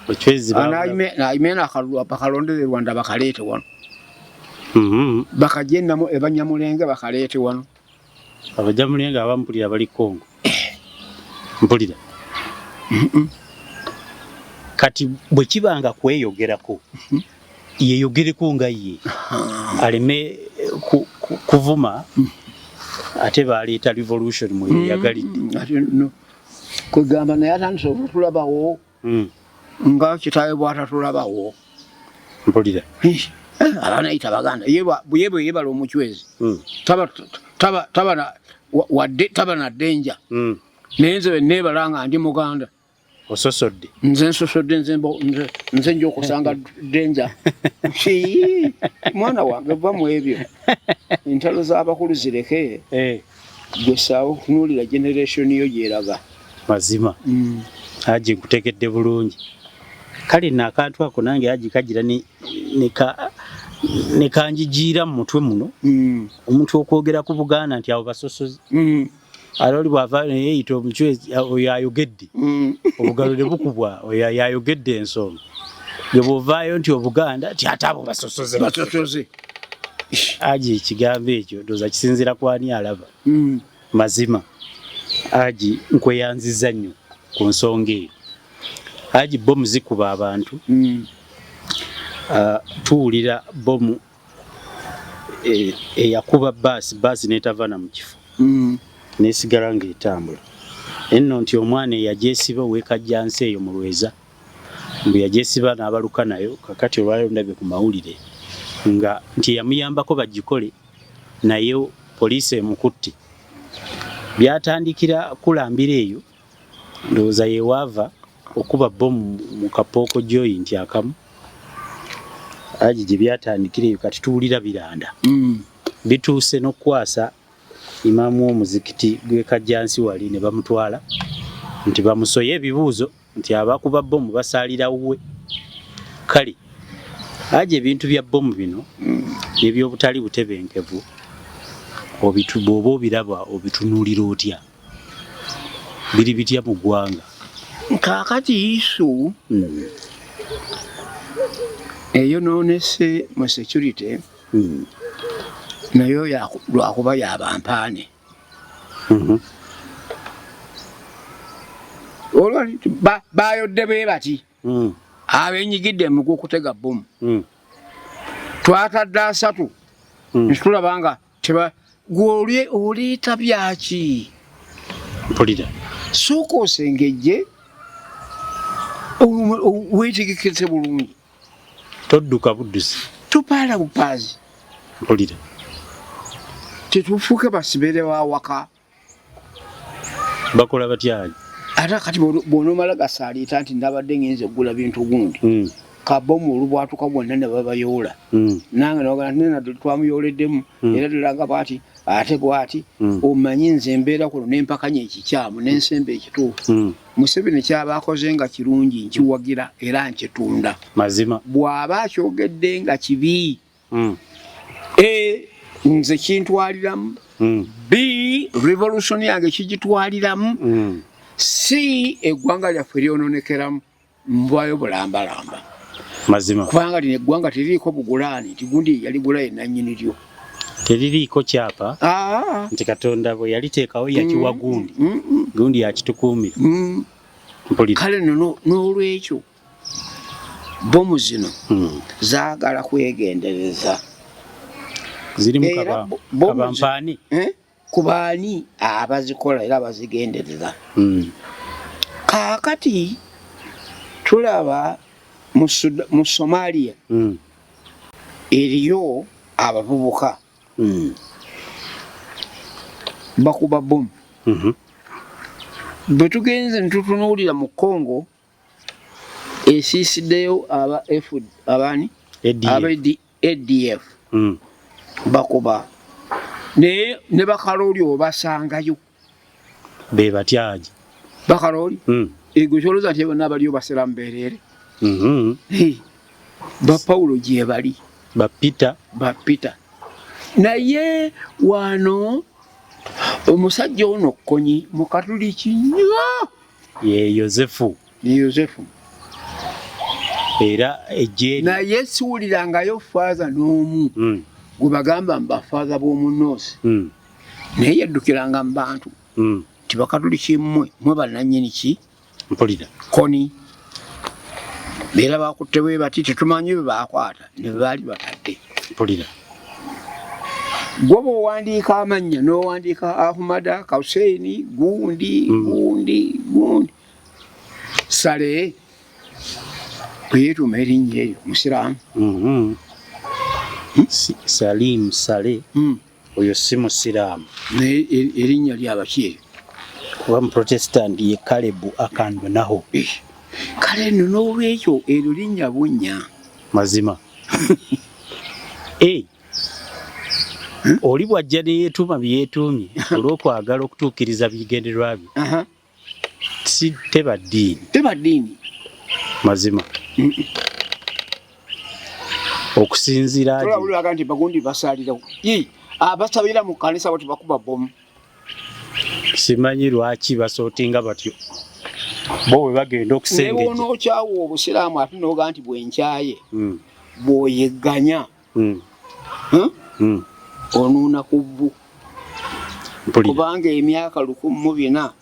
Bacwezi babula. Ayimena akalulu bakalondere Rwanda bakaleete wano. Bakajje ebanyamulenge bakaleete wano. Abajamulenga abampulira bali Kongo. Mpulira. Kati bwe kiba nga kweyogerako, yeyogereko nga ye aleme kuvuma ate baleeta revolution mwe yeyagalidde. Ate no kwegamba naye atandise obutulabawo nga kitaawe bw'atatulabawo. Mpulira. Abanayita Baganda ye bwe yeebala omucwezi taba wadde taba na ddenja. Naye nze bwe neebala nga ndi Muganda. Ososodde. Nze nsosodde, nze nja okusanga ddenja. Hii, mwana wange va mu ebyo, entalo z'abakulu zireke. Eh, gwe saawa okutunuulira generation yo gyeraga. Mazima. Haji, nkutegedde bulungi. Kale nno akantu ako nange Haji kagira ne kanjijiira mu mutwe muno. Omuntu okwogera ku Buganda nti abo basosozi ate oli bw'ava neyeyita omucwezi, oyo ayogedde obugalo ne bukubwa, oyo yayogedde ensonga gwe bw'ovaayo nti Obuganda ti ate abo basosoze. Basosoze. Haji, ekigambo ekyo ndowooza kisinziira ku ani alaba. Mazima Haji, nkweyanziza nnyo. Ku nsonga eyo, Haji, bomu zikuba abantu. Tuwulira bomu eyakuba baasi, baasi netava na mu kifo, nesigala ng'etambula enno, nti omwana eyagyesiba ow'ekajjansi eyo mu Lweza, mbu yagyesiba n'abaluka nayo. Kakati olwaleero ndabye ku mawulire nga nti yamuyambako bagikole, naye poliisi emukutte. Byatandikira kulambira eyo, ndowooza yewaava okuba bomu mu kapooko joint akamu. Haji, gye byatandikira eyo, kati tuwulira biranda, bituuse n'okukwasa imaamu w'omuzikiti gw'e Kajjansi wali, ne bamutwala nti bamusoye ebibuuzo nti abakuba bomu basaalira wuwe. Kale Haji, ebintu bya bomu bino n'ebyobutali butebenkevu, bw'oba obiraba, obitunuulira otya? Biri bitya mu ggwanga? Kaakati issue eyonoonese mu security, nayo lwakuba yabampaane. Olwo bayodde bwe bati, abenyigidde mu gw'okutega bomu, twatadde 30, ntitulaba nga teba gw'oli oleeta byaki. Mpulira. Sooka osengejje, weetegekeze bulungi. Todduka buddusi. Tupaala bupaazi. Mpulira. Tetufuuke basibere wawaka. Bakola batya? Ate kati bw'onoomala gasaaliita nti nabadde ngenze okugula bintu gundi, kabomu olubwatuka bwonna ne babayoola. Nange nogamba nti nena twamuyoleddemu, era tulanga bwati ate bwati. Omanyi nze embeera kuno nempakanya ekikyamu nensemba ekituufu. Museveni kyaba akoze nga kirungi, nkiwagira era nkitunda. Mazima. Bw'aba akyogedde nga kibi, A, nze kintwaliramu, B, revolution yange kigitwaliramu, C, eggwanga lyaffe lyononekeramu, nvaayo bulambalamba. Mazima. Kubanga lino eggwanga teririiko bugulaani nti gundi yaligula ye nannyini lyo. Teririiko kyapa. Nti Katonda bwe yaliteekawo yakiwa gundi, gundi yakitukuumira. Mpulira. Kale nno n'olwekyo bomu zino zaagala kwegendereza. Zirimu Era bomu kabampaani. Eh? Ku baani abazikola era abazigendereza. Kaakati tulaba mu Somalia eriyo abavubuka bakuba bomu. Bwe tugenze netutunuulira mu Congo, esiisiddeyo aba F, abaani? ADF. Aba ADF. Bakuba, naye ne bakalooli obasangayo. Be batyaji? Bakalooli, ego kyolowooza nti bonna abaliyo basiramu beereere? Hey, ba Pawulo gye bali. Ba Peter. Ba Peter. Naye wano omusajja ono Kony mukatuliki nnyo. Ye Yosefu. Ye Yosefu. Era ejje Naye siwulirangayo faaza n'omu gwe bagamba mu bafaaza b'omu North, naye yaddukiranga mu bantu nti bakatuliki mmwe, mwe bannannyini ki. Mpulira. Kony era bakutte bwe bati, tetumanyi bwe bakwata ne baali batadde. Mpulira. Gwe bw'owandiika amannya n'owandiika Ahumada Kauseini gundi, gundi gundi, Sale bwe yeetuuma erinnya eryo musiraamu. Salim Saleh. Oyo si musiraamu. Naye erinnya lyabaki eryo? Kuba muprotestant ye Kalebu Akandwanaho. Eh, kale nno n'olwekyo eryo linnya bunnya. Mazima. Eh, oli bw'ajja ne yeetuuma bye yeetuumye olw'okwagala okutuukiriza bigendererwa bye, si teba ddiini. Teba ddiini. Mazima, okusinziira Tolabulaga nti bagundi basalirawo, abasabira mu kanisa bo tebakuba bomu. Simanyi lwaki basootinga batyo bo bwe bagenda okusengejja. Newonookyawa obusiraamu ate noga nti bwenkyaye, bw'oyegganya, onuuna ku bbu. Mpulira. Kubanga emyaka 1400.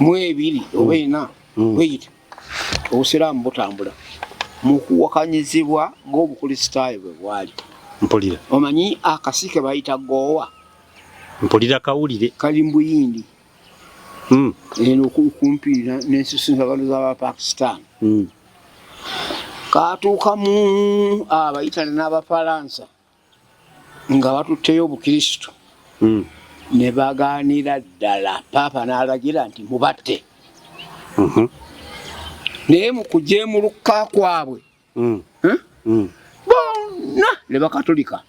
Mu ebiri oba ena bweyita obusiraamu butambula mu kuwakanyizibwa ng'obukulisitaayo bwe bwali. Mpulira. Omanyi akasi ke bayita Goowa? Mpulira kawulire. Kali mu Buyindi. Eno kumpi n'ensisinkano z'Abapakistan. Katuukamu Abayitale n'Abafalansa nga batutteyo Obukristo. Ne bagaanira ddala, Paapa n'alagira nti mubatte. Naye mu kujeemuluka kwabwe, bonna ne bakatolika.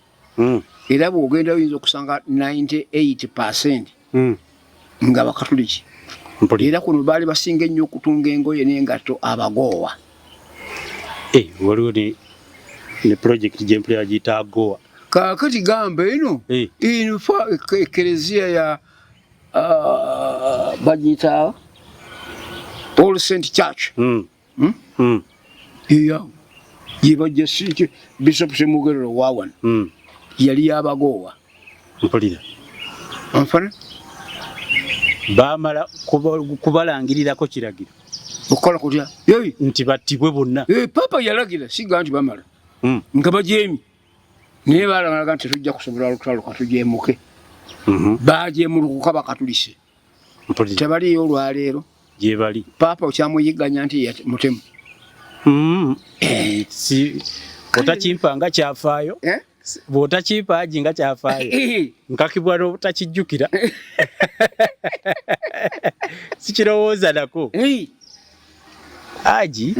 Era bw'ogenda oyinza okusanga 98% nga bakatoliki. Era kuno baali basinga ennyo okutunga engoye n'engatto Abagoowa. Eh, waliwo ne project gye mpulira giyita Agoa. Kaakati gamba eno eno fa ekereziya ya bagiyita All Saint Church. Eyo yebajja si Bishop Ssemogerere owawano. Yali yabagoowa. Mpulira. Onfana? Baamala kubalangirirako kiragiro. Okukola kutya? Nti battibwe bonna. Papa yalagira, siga nti bamala. Nga bajeemi. Naye baalagalaga nti tetujja kusobola lutalo, katujeemuke. Bajeemulukuka bakatulise. Mpulira. Tebaliiyo olwaleero. Gye bali. Papa okyamuyigganya nti mutemu. Si otakimpa nga kyafaayo. Bw'otakimpa Haji nga kyafaayo. Nkakibwa n'obutakijjukira. Sikirowooza nako. Haji,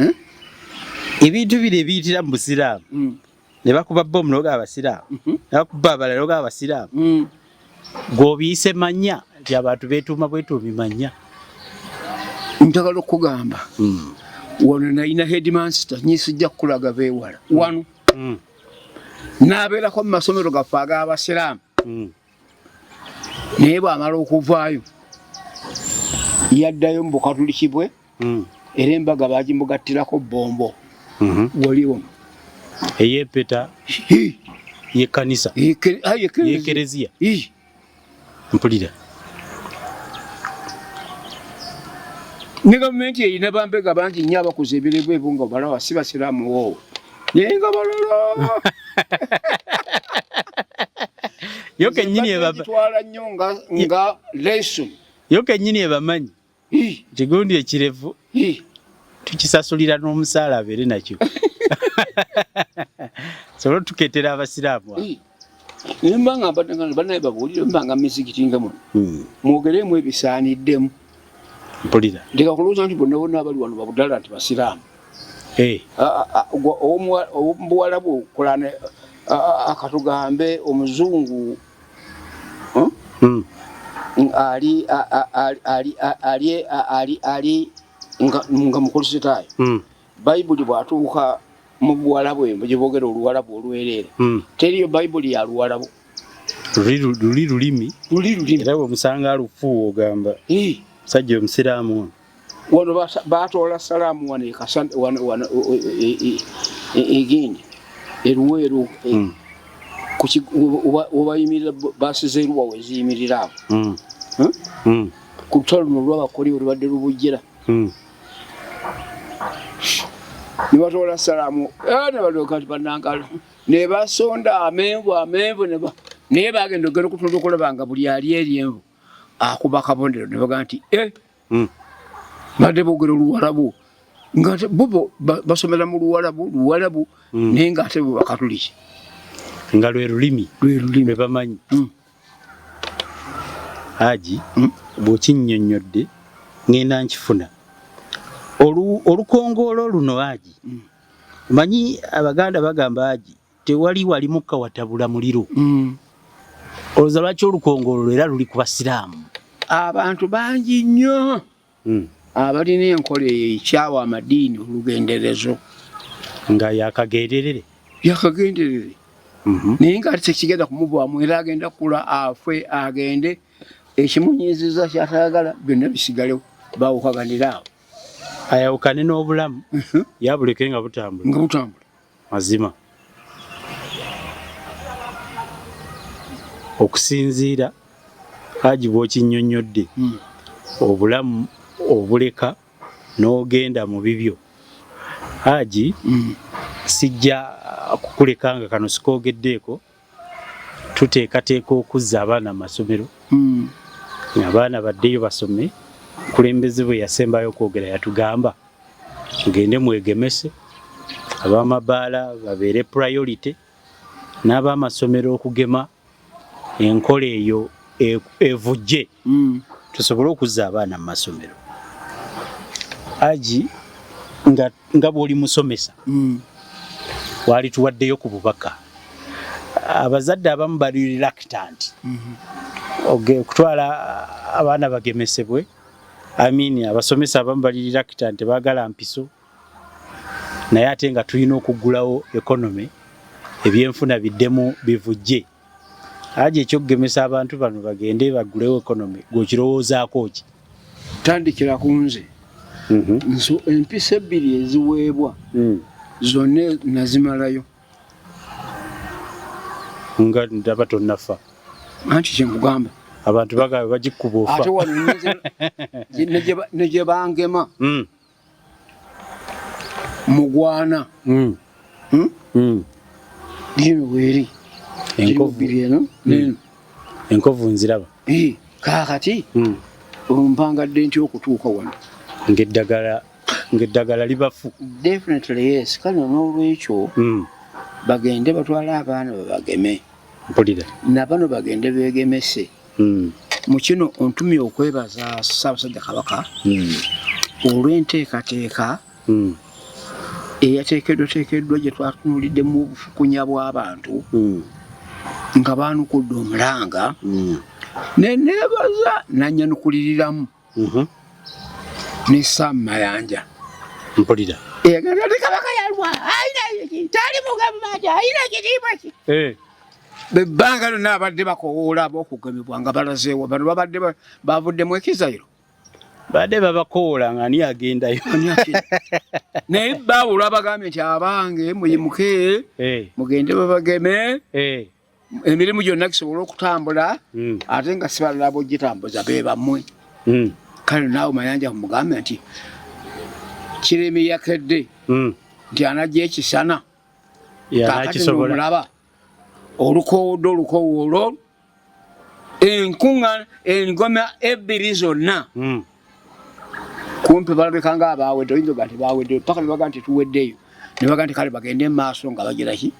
ebintu bino ebiyitira mu Busiraamu. Ne bakuba bbomu n'ogaba Abasiraamu. Ne bakuba abalala n'ogaba Abasiraamu. Gw'obiyise manya nti abantu beetuuma bwetuumi manya. Njagala okugamba. Wano nalina headmaster nyisijja kukulaga beewala. Wano. N'abeerako mu masomero gaffe ag'Abasiraamu. Naye bw'amala okuvaayo yaddayo mu bukatuliki bwe. Era embaga baagimugattirako bbombo. Wali wano. Ey'empeta y'ekkanisa. Y'ekereziya. Mpulira. Ne gavumenti erina bambega bangi nnyo abakuza ebirevu ebyo nga balaba si basiraamu woowe. Naye nga balala. Yo kennyini Gitwala nnyo nga lesson. Yo kennyini ebamanyi. Kigundi ekirevu tukisasulira n'omusaala abeere nakyo. Solo tuketera Abasiraamu. Naye mba nga mbadde nga bannaye babuulire, mba nga mizikiti nga muno. Mwogeremu ebisaaniddemu. Mpulira. Ndeka kulowooza nti bonna bonna abali wano babudala nti Basiraamu. Omuwalabu okulana akatugambe omuzungu, Ali, ali, ali, ali, ali nga Mukristaayo. Bayibuli bw'atuuka mu Buwalabu eyo gye boogera Oluwalabu olwereere. Teriyo Bayibuli ya Luwalabu. Luli lulimi. Luli lulimi. Era bw'omusanga alufuuwa ogamba. Musajja omusiraamu ono. Wano baatoola salaamu wano wano egindi eruweeru webayimirira baasi z'eruwa we ziyimirira awo. Ku lutalo luno olw'abakoli olubadde lubujjera. Ne batoola salaamu, ne balyoka nti bannange ne basonda amenvu, amenvu, naye bagenda okugenda okutunda okulaba nga buli ali eryenvu akuba akabonero ne bagamba nti, badde boogera Oluwalabu nga bo basomera mu Luwalabu, Luwalabu, naye ng'ate bo Bakatuliki. Nga lwe lulimi. Lwe lulimi. Lwe bamanyi. Haji, bw'okinnyonnyodde ngenda nkifuna. Olukongoolo luno Haji, manyi Abaganda bagamba Haji, tewali wali mukka watabula muliro. Olowooza lwaki olukongoolo era luli ku Basiraamu? Abantu bangi nnyo abalina enkola eyo ekyawa amadiini olugenderezo. Nga yakagenderere. Yakagenderere. Naye nga ate tekigenda kumuvaamu era agenda kukula afe agende ekimunyiiziza ky'atayagala byonna bisigalewo baawukaganira awo. Ayawukane n'obulamu yabuleke nga butambula. Nga butambula. Mazima. Okusinziira Haji bw'okinnyonnyodde, obulamu Obuleka n'ogenda mu bibyo. Haji, sijja kukuleka nga kano sikoogeddeeko. Tuteekateeka okuzza abaana mu masomero, abaana baddeyo basome. Omukulembeze bwe yasembayo okwogera yatugamba mugende mwegemese, ab'amabaala babeere priority, n'ab'amasomero okugema enkola eyo evujje, tusobole okuzza abaana mu masomero. Haji, nga bw'oli musomesa, waali tuwaddeyo ku bubaka. Abazadde abamu bali reluctant okutwala abaana bagemesebwe. I mean, abasomesa abamu bali reluctant, baagala mpiso, naye ate nga tulina okuggulawo economy, ebyenfuna biddemu bivujje. Haji, ekyokugemesa abantu bano bagende baggulewo economy, gw'okirowoozaako ki? Tandikira ku nze. Nso empisa ebbiri eziweebwa zonna nazimalayo. Nga ndaba tonnafa. Anti kyenkugamba. Abantu bagamba bagikuba ofa. Ate wano ne gye bangema mugwana. Lino weeri Enkovu. bbiri eno neno. Enkovu nziraba. Kaakati ompangadde nti okutuuka wano Ng'eddagala libafu. Definitely yes. Kale n'olwekyo bagende batwale abaana babageme. Mpulira. Nabano bagende begemese. Mu kino ontumye okwebaza Ssaabasajja Kabaka olw'enteekateeka eyateekeddwateekeddwa gye twatunuuliddemu obufukunya bw'abantu nga baanukudde omulanga, ne neebaza nanyanukuliriramu ne Sam Mayanja. Mpulira. Eyagamba nti Kabaka yalwa, alina tali mu gavumenti, alina ekitiibwa ki. Ebbanga lyonna abadde bakowoola ab'okugemebwa nga balazeewo. Bano babadde bavuddemu ekizayiro. Badde babakowoola nga ani agendayo. Naye baawulwa bagambye nti abange muyimuke, mugende babageme, emirimu gyonna gisobole okutambula, ate nga si balala bogitambuza be bammwe. Kale naawe Mayanja mugambe nti kiremi yakedde nti anajja ekisana. Kaakati nomulaba olukowodde olukowoolo enkuŋŋaana engoma ebbiri zonna kumpi balabika nga abaawedde. Oyinza oga nti baaweddeyo paka ne baga nti tuweddeyo, ne baga nti kale bagende mu maaso nga bagira ki?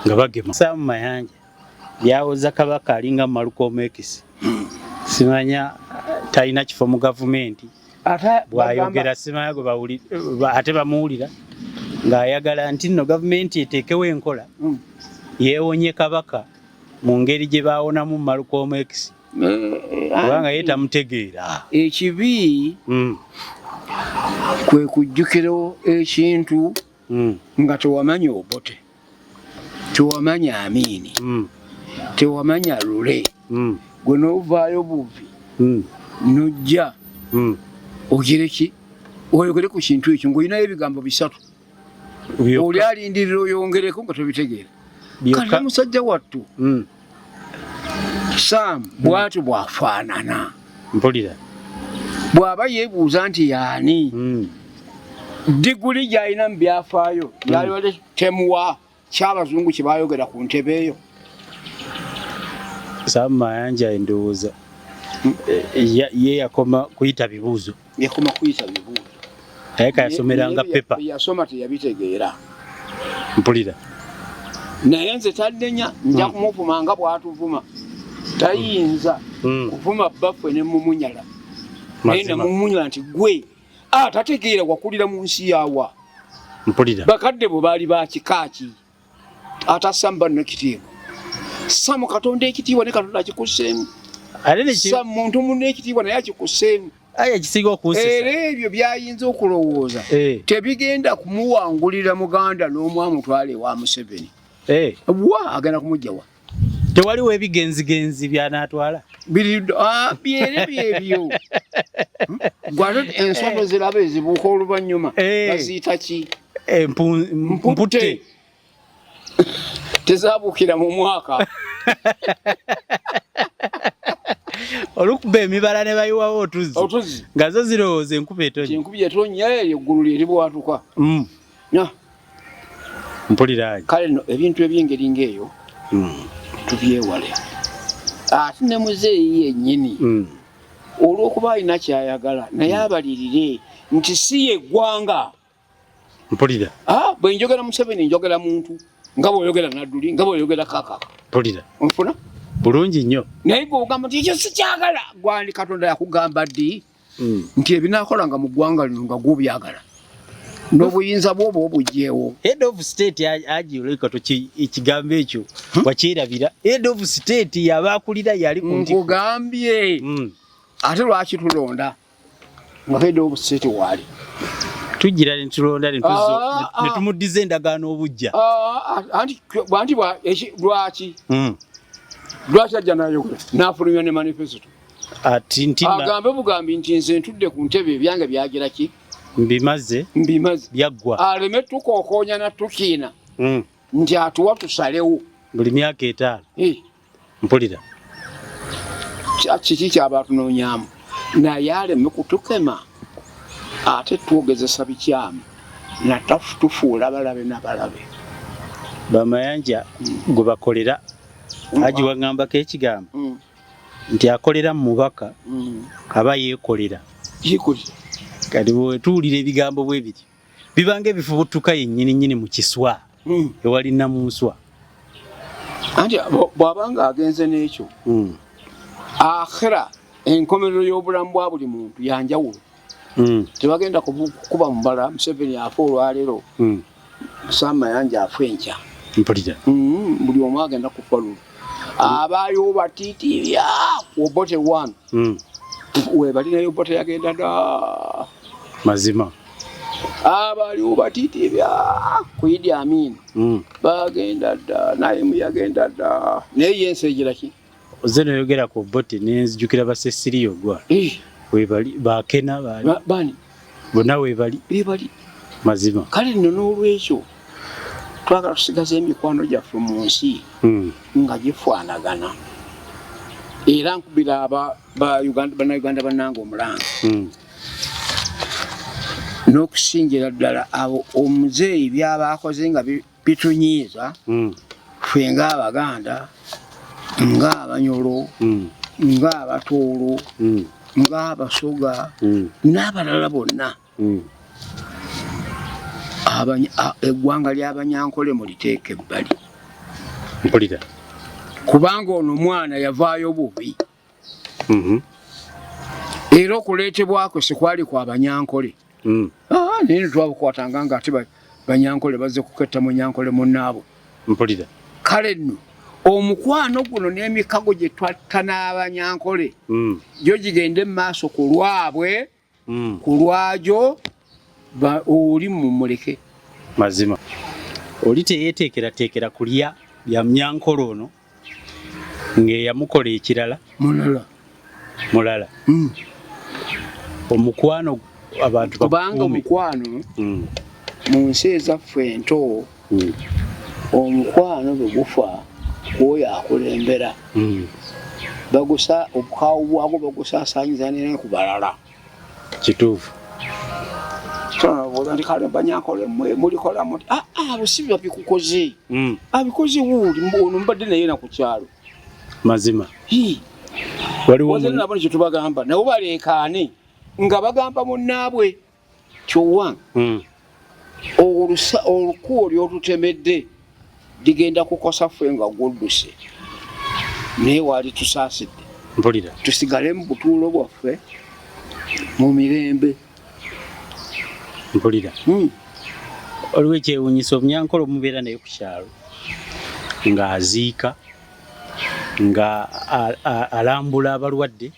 Nga bagema. Sam Mayanja byawoza Kabaka alinga Malcolm X, simanya talina kifo mu gavumenti. Ate bw'ayogera simanya gwe ate bamuwulira ng'ayagala nti nno gavumenti eteekewo enkola yeewonye Kabaka mu ngeri gye baawonamu Malcolm X, kubanga ye tamutegeera. Ekibi kwe kujjukira ekintu nga tewamanya Obote, tewamanya Amiini, tewamanya Lule, gwe n'ovaayo buvi nojja ogire ki, oyogere ku kintu ekyo ng'olinayo ebigambo bisatu, oli alindirira oyongereko nga tobitegeera. Kati musajja wattu Sam bwatyo bwafaanana. Mpulira. Bw'aba yeebuuza nti yaani, diguli gy'alina mu byafaayo yalibadde temuwa kyabazungu kye bayogera ku ntebe eyo. Sam Mayanja endowooza ye yakoma kuyita bibuuzo. Yakoma kuyita bibuuzo. Naye kayasomeranga pepa. Yasoma teyabitegeera. Mpulira. Naye nze tannenya, nja kumuvuma nga bw'atuvuma. Tayinza kuvuma bbaffe ne mumunyala, naye namumunyala nti gwe atategeera wakulira mu nsi yawa? Mpulira. Bakadde bwe baali ba kika ki atassa mu banno ekitiibwa? Ssa mu Katonda ekitiibwa ne Katonda akikusseemu. Ssa muntu munne ekitiibwa naye akikusseemu. Aye ekisinga okunsesa, era ebyo byayinza okulowooza tebigenda kumuwangulira muganda n'omu amutwale ewa Museveni. Wa agenda kumugjawa? Tewaliwo ebigenzigenzi byanaatwala. Biri byere byebyo. Gwate ensolo ziraba ezibuuka oluvannyuma baziyita ki? Mputte. Tezabuukira mu mwaka. Olukuba emibala ne bayiwawo otuzzi. Otuzzi. Nga zo zirowooza enkuba etonnya. Enkuba etonnya eyo eggulu lye libwatuka. Mpulira. Kale nno ebintu eby'engeri ng'eyo tubyewale. Ate ne muzeeyi yennyini olw'okuba alina ky'ayagala naye abalirire nti si ye ggwanga. Mpulira. Bwe njogera Museveni njogera muntu nga bw'oyogera Nadduli nga bw'oyogera Kakaka. Mpulira. Onfuna? Bulungi nnyo. Naye gwe ogamba nti ekyo sikyagala, gwandi Katonda yakugamba ddi nti ebinaakolanga mu ggwanga lino nga gw'obyagala n'obuyinza bwo oba obuggyeewo. Head of state aji oleka ekigambo ekyo wakyerabira. Head of state yaba akulira yali ku ntiko. Nkugambye. Ate lwaki tulonda nga head of state waali? Tujjira ne tulonda ne tumuddiza endagaano obujja. Anti lwaki? Lwaki ajja n'ayogera n'afulumya ne manifesto? Ati nti agambe bugambi nti nze ntudde ku ntebe ebyange byagira ki? Mbimaze. Mbimaze. Byaggwa. Aleme tukookoonya na tukiina. Nti atuwa tusalewo. Buli myaka 5. Mpulira. Kiki kyaba atunoonyaamu? Naye aleme kutukema ate twogezesa bikyamu na tufuula balabe na balabe. Bamayanja gwe bakolera Haji wangambako ekigambo nti akolera mu mubaka aba yeekolera. Yeekolera. Kati bwe tuwulira ebigambo bwe bityo bibanga ebifubutuka yennyini nnyini mu kiswa ewali Namunswa. Anti bw'abanga agenze n'ekyo akhira enkomerero y'obulamu bwa buli muntu ya njawulo. Tebagenda kukuba mubala Museveni afa olwaleero, Sam Mayanja afa enkya. Mpulira. Buli omu agenda kufa lulu. Abaayo batiitiibya Obote 1. Webali naye Obote yagenda dda. Mazima. Abaliwo batiitiibya ku Idi Amin. Bagenda dda, naye yagenda dda. Naye ye ensi egira ki? Oze noyogera ku Obote ne nzijukira ba Cecilio gwa. Webali bakena bali. Bani? Bonna webali. Bebali. Mazima. Kale nno n'olwekyo twagala tusigaze emikwano gyaffe mu nsi nga gifaanagana. Era nkubira Bannayuganda bannange omulanga. N'okusingira ddala abo omuzeeyi by'aba akoze nga bitunyiiza ffe ng'Abaganda, ng'Abanyolo, ng'Abatoolo, ng'Abasoga n'abalala bonna. Eggwanga ly'Abanyankole muliteeke ebbali. Mpulira. Kubanga ono omwana yavaayo bubi. Era okuleetebwako si kwali kwa Banyankole. Naye twabukwatanga nga ate Banyankole bazze kuketta Munyankole munnaabwe. Mpulira. Kale nno omukwano guno n'emikago gye twatta n'Abanyankole gyo gigende mu maaso ku lwabwe, ku lwagyo oli mumuleke. Mazima. Oli teyeeteekerateekera kulya bya Munyankole ono ng'eyamukola ekirala. Mulala. Omukwano abantu kubanga omukwano mu nsi ezaffe ento omukwano bwe gufa oyo akulembera bagusa obukawu bwagwo bagusaasaanyiza ne ku balala. Kituufu. Nti kale Banyankole mmwe mulikola muti busibi babikukoze. Abikoze wuuli ono mbadde naye na ku kyalo. Mazima. Waliwo nabo kye tubagamba nabo baleekaane nga bagamba munnaabwe kyowa olukuwo ly'otutemedde ligenda kukosa ffe nga gwodduse naye waali tusaasidde. Mpulira. Tusigale mu butuulo bwaffe mu mirembe. Mpulira. Waliwo ekyewuunyisa Omunyankole omubeera naye ku kyalo ng'aziika nga alambula abalwadde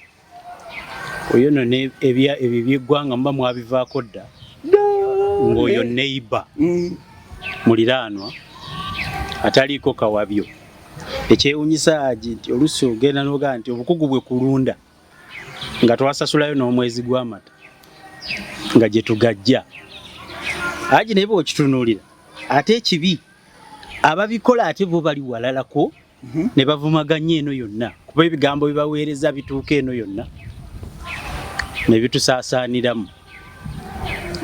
oyo nno ebyo by'eggwanga muba mwabivaako dda ng'oyo neighbor muliraanwa ataliiko kawabyo. Ekyewuunyisa Haji nti oluusi ogenda n'ogamba nti obukugu bwe kulunda nga twasasulayo n'omwezi gw'amata nga gye tugajja. Haji naye bw'okitunuulira ate ekibi ababikola ate bo bali walalako ne bavumaganya eno yonna. Kuba ebigambo bibaweereza bituuka eno yonna ne bitusaasaaniramu.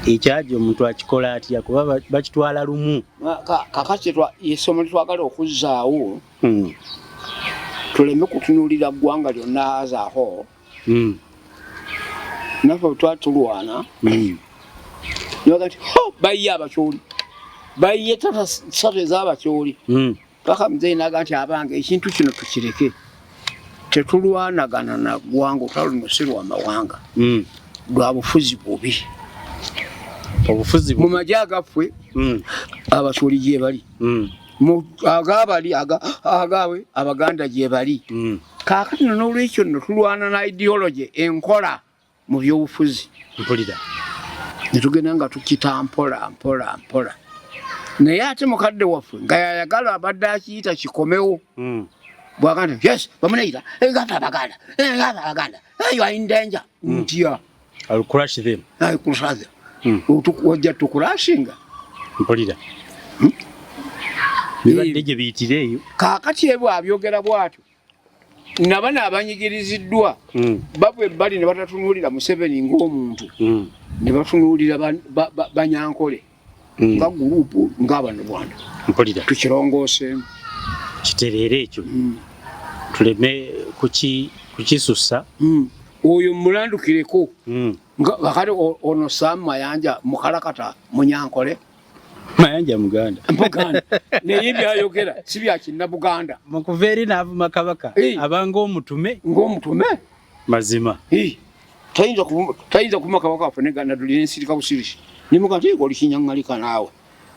Ekyaji omuntu akikola atya kuba bakitwala lumu. Kakati essomo lyetwagala okuzzaawo tuleme kutunuulira ggwanga lyonna as a whole. Naffe bwe twali tulwana nebaga nti bayiye Abakyoli, bayiye tata ssatu ez'Abakyoli. Paka muzeeyi naga nti abange ekintu kino tukireke, tetulwanagana na ggwanga, olutalo luno si lwa mawanga, lwa bufuzi bubi. Obufuzi mu magye agaffe Abakyoli gye bali, agabali agaabwe Abaganda gye bali. Kaakati no n'olwekyo nno tulwana na ideology, enkola mu byobufuzi. Mpulira. Ne tugenda nga tukita mpola mpola mpola, naye ate mukadde waffe nga yayagala abadde akiyita kikomewo. Bwaga nti yes, bamuneyita ngamba Abaganda, ngamba Abaganda, you are in danger. Ntya? I'll crush them. I crush them. Wajja tukurashinga. Mpulira. Bibadde gye biyitira eyo. Kaakati ebwo abyogera bw'atyo, nabano abanyigiriziddwa bava ebbali ne batatunuulira Museveni ng'omuntu, ne batunuulira Banyankole nga gurupu ng'Abanyarwanda. Mpulira. Tukirongooseemu. Kitereere ekyo. Tuleme kukisussa. Oyo mulandukireko. Kakati ono Sam Mayanja mukalakata Munyankole. Mayanja Muganda. Muganda. Naye byayogera si bya kinnabuganda. Mu kuva eri n'avuma Kabaka abanga omutume. Ng'omutume. Mazima. Tayinza kuvuma Kabaka waffe ne nsirika busirisi. Nimuga nti oli kinyaŋŋalika naawe.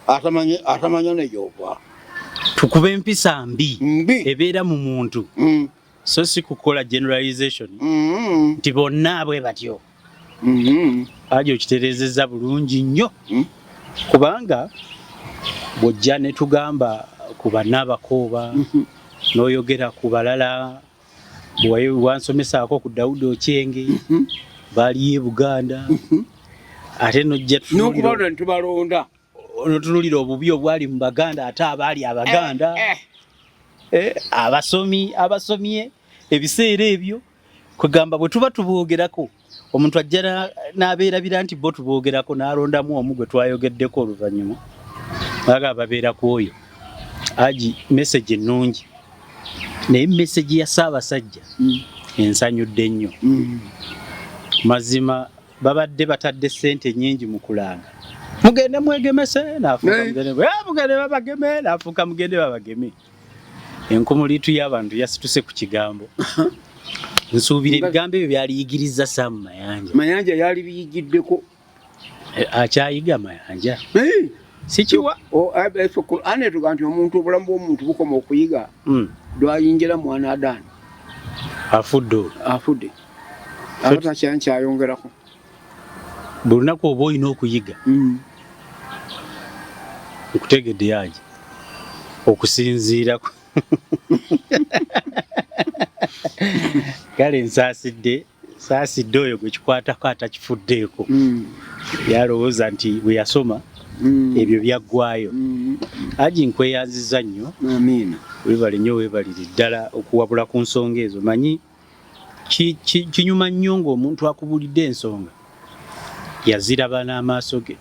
Atamanya ne gy'ova. Tukuba empisa mbi ebeera mu muntu. So si kukola generalization nti bonna bwe batyo. Ajo okitereezezza bulungi nnyo. Kubanga bw'ojja ne tugamba ku bannabakooba n'oyogera ku balala, wansomesa ku Daudi Okyenge, baaliyo e Buganda, ate n'ojja n'okubalonda ne tubalonda. N'otunuulira obubi obwali mu Baganda, ate abaali Abaganda, abasomi abasomye ebiseera ebyo, kugamba bwe tuba tuboogerako omuntu ajja n'abeerabira nti bo tuboogerako, n'alondamu omu gwe twayogeddeko oluvannyuma baga babeera ku oyo. Aji message ennungi, naye message ya Ssaabasajja ensanyudde nnyo. Mazima babadde batadde ssente nnyingi mu kulanga, mugende mwegemese, naafuuka mugende babageme, naafuuka mugende babageme. Enkumuliitu y'abantu yasituse ku kigambo. Nsuubira ebigambo ebyo byaliyigiriza Sam Mayanja. Mayanja yali biyigiddeko. Akyayiga Mayanja. Sikiwa. Qur'an etuga nti omuntu obulamu bw'omuntu bukoma okuyiga lwayingira mwana Adaani. Afudde olwo. Afudde. Aba takyankyayongerako. Buli lunaku oba olina okuyiga. Nkutegedde yaje. Okusinziira ku kale nsaasidde oyo gwe kikwatako atakifuddeeko. Yalowooza nti bwe yasoma ebyo byaggwayo. Aji nkweyanziza nnyo. Amiina. Weebale nnyo, weebalire ddala okuwabula ku nsonga ezo. Manyi kinyuma nnyo ng'omuntu akubuulidde ensonga yaziraba n'amaaso ge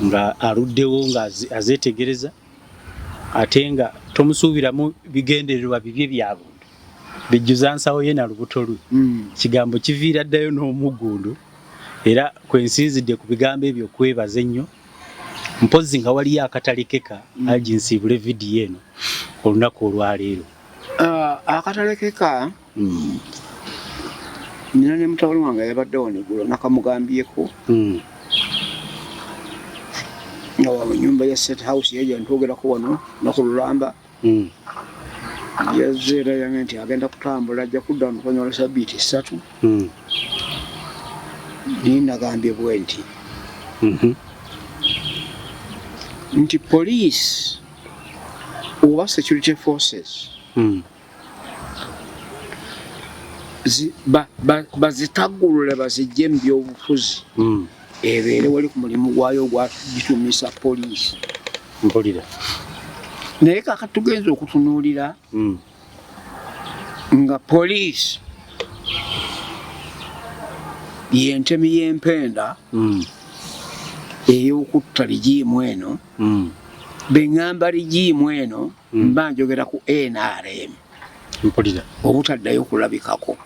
nga aluddewo nga azeetegereza, ate nga tomusuubiramu bigendererwa bibye bya buntu bijjuza nsawo ye na lubuto lwe. Kigambo kiviira ddayo n'omuggundu, era kwe nsinzidde ku bigambo ebyo okwebaza ennyo. Mpozzi nga waliyo akatalekeka, Aji nsiibule vidiyo eno olunaku olwaleero. Akatalekeka nina ne mutabani wange yabadde wano eggulo nakamugambyeko nga wa mu nnyumba ya State House yejo ntwogerako wano lunaku lulamba. Yazze era yange nti agenda kutambula ajja kudda wano oluvannyuma lwa sabbiiti 3. Naye nagambye bwe nti nti police oba security forces bazitaggulule bazijje mu byobufuzi, ebeere wali ku mulimu gwayo ogwagitumisa poliisi. Mpulira. Naye kaakati tugenze okutunuulira Nga poliisi yentemi y'empenda ey'okutta regime eno. Beŋŋamba regime eno, mba njogera ku NRM. Mpulira. Obutaddayo kulabikako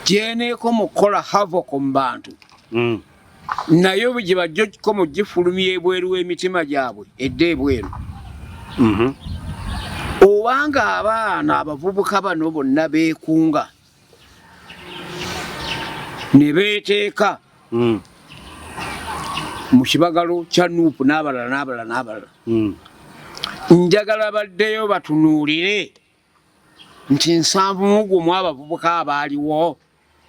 gyeneeko mu kukola havoc mu bantu, naye gye bajja ko gifulumya ebweru w'emitima gyabwe, edde ebweru. Obanga abaana abavubuka bano bonna beekunga ne beeteeka mu kibagalo kya NUP n'abalala n'abalala n'abalala, njagala baddeyo batunuulire nti 71 abavubuka abaaliwo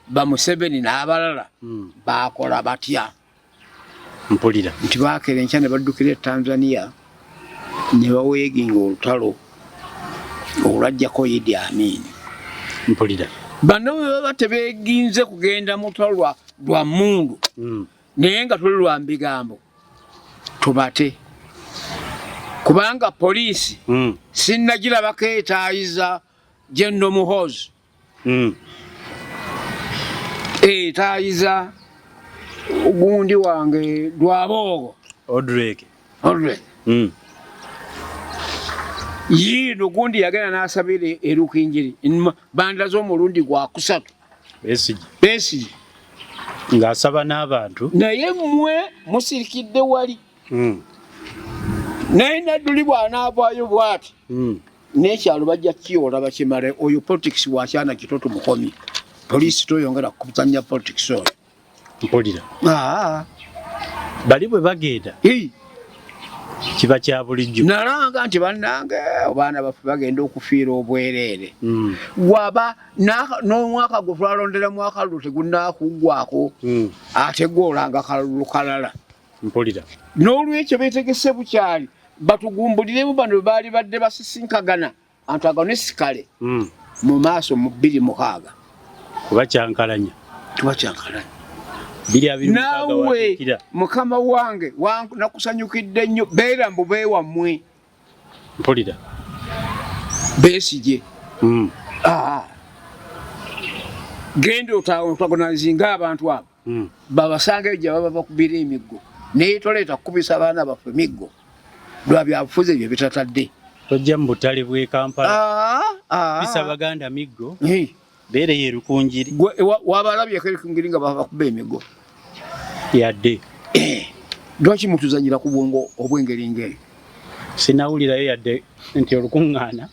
ba Museveni n'abalala bakola batya. Mpulira. Nti bakeera enkya ne baddukira e Tanzania ne baweeginga olutalo olwajjako Idi Amin. Mpulira. Bano bwe baba tebeeginze kugenda mu lutalo lwa mundu, naye nga tuli lwa mbigambo, tubate, kubanga poliisi sinnagirabako etaayiza General Muhoozi, etaayiza gundi wange Rwabwogo. Odrek. Odrek. Yiino gundi yagenda n'asabira Erukinjiri, bandaze omulundi gwakusatu. Besigye. Besigye. Ng'asaba n'abantu. Naye mmwe musirikidde wali. Naye Nadduli bw'anaavaayo bw'ati, n'ekyalo bajja kukiyoola bakimale. Oyo politics wakyana kito, tumukomye. Poliisi toyongera kuzannya politics oyo. Mpulira. Bali bwe bagenda, kiba kya bulijjo. Nalanga nti bannange, abaana baffe bagenda okufiira obwereere. Waba n'omwaka gwe twalonderamu akalulu tegunaakuggwako, ate gwolanga kalulu kalala. Mpulira. N'olwekyo beetegese bukyali batugumbuliremu bano bwe baali badde basisinkagana antagonistically mu maaso mu 2006. Kuba kyankalanya. Tuba kyankalanya. 2026 Naawe watuukira. Mukama wange, nakusanyukidde nnyo, beera mbu beewammwe. Mpulira. Besigye. Genda otagonizinga abantu abo, babasangeyo gye baba bakubira emiggo, naye toleeta kukubisa abaana baffe miggo lwa byabufuzi ebyo bitatadde. Tojja mu butale bw'e Kampala Ah, ah. bisa baganda miggo. Hey. Beereyo Erukunjiri. Gwe, wabalabyeko Erukungiri nga baba bakuba emiggo? Yadde. Lwaki mutuzanyira ku bwongo obw'engeri ng'eyo? Sinawulirayo yadde nti olukuŋŋaana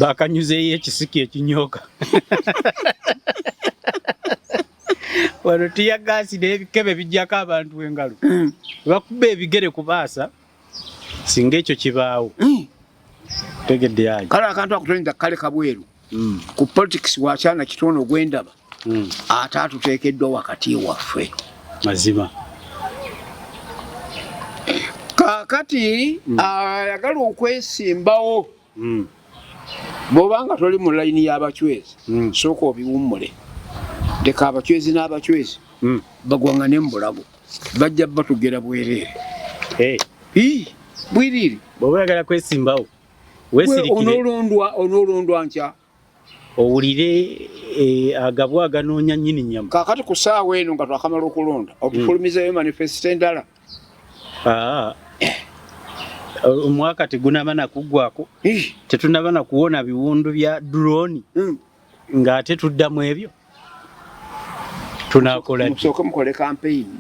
bakanyuzeeyo ekisiki ekinyooka. Wano tear gas n'ebikebe bijjako abantu engalo, bakuba ebigere ku baasa. Singa ekyo kibaawo, tegedde yayo. Kale akantu ako toyinza kale kabweru ku politics wakyana kitono gwendaba, ate atuteekeddwa wakati waffe. Mazima. Kaakati ayagala okwesimbawo, bw'obanga toli mu layini y'abacwezi, sooka obiwummule, leka abacwezi n'abacwezi bagwangane mu bulago, bajja batugera bwereere. Ii, bwiriire. Bw'oba oyagala kwesimbawo, weesirikire. Onoolondwa nkya. Owulire agabwa aganoonya nnyini nnyama. Kaakati ku ssaawa eno nga twakamala okulonda, otufulumizayo manifesito endala? Ah. Omwaka tegunaba nakuggwako, Ii. tetunaba nakuwona biwundu bya drone, ng'ate tuddamu ebyo. Tunakola ddi? Musooke mukole kampeyini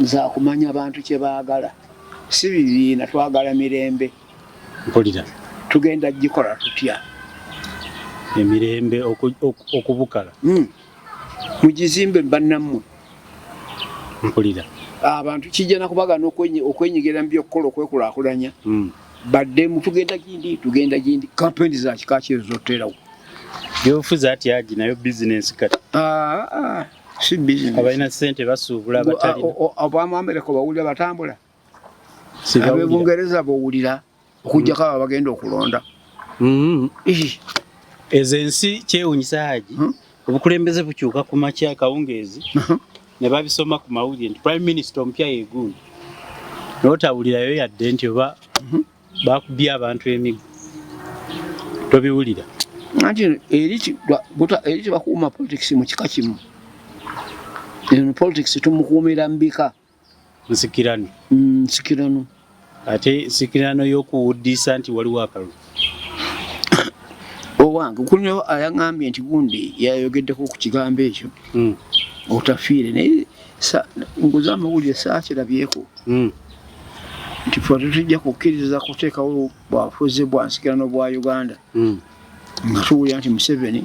zakumanya abantu kye baagala, si bibiina. Twagala mirembe. Mpulira. Tugenda gikola tutya? Emirembe okubukala. Mugizimbe bannammwe. Mpulira. Abantu kijja nakubagana okwenyigira mu byokukola okwekulaakulanya. Baddemu tugenda gindi, tugenda gindi. Kampeyini za kika ki ezo zotteerawo? Byobufuzi ati agi nayo bizinensi kati. Ah, ah, si business. Abalina ssente basuubula abatalina. Abamu Amerika bawulira batambula. Sibawulira. Ab'Ebungereza bowulira, okuggyako abo bagenda okulonda. Ih. Ezo ensi kyewunyisa Haji, obukulembeze bukyuka ku makya akawungeezi ne babisoma ku mawulire nti prime minister omupya yegundi, n'otawulirayo yadde nti oba bakubye abantu emiggo. Tobiwulira. Anti eri eri tebakuuma politics mu kika kimu. Eno politics tumukuumira mu bika. Nsikirano. Nsikirano. Ate nsikirano y'okuwuddisa nti waliwo akalulu. Owange kulina ayaŋŋambye nti gundi yayogeddeko ku kigambo ekyo otafiire, naye nguze amawulire saakirabyeko nti ffe tetujja kukkiriza kuteekawo bwafuzi bwa nsikirano bwa Uganda nga tuwulira nti Museveni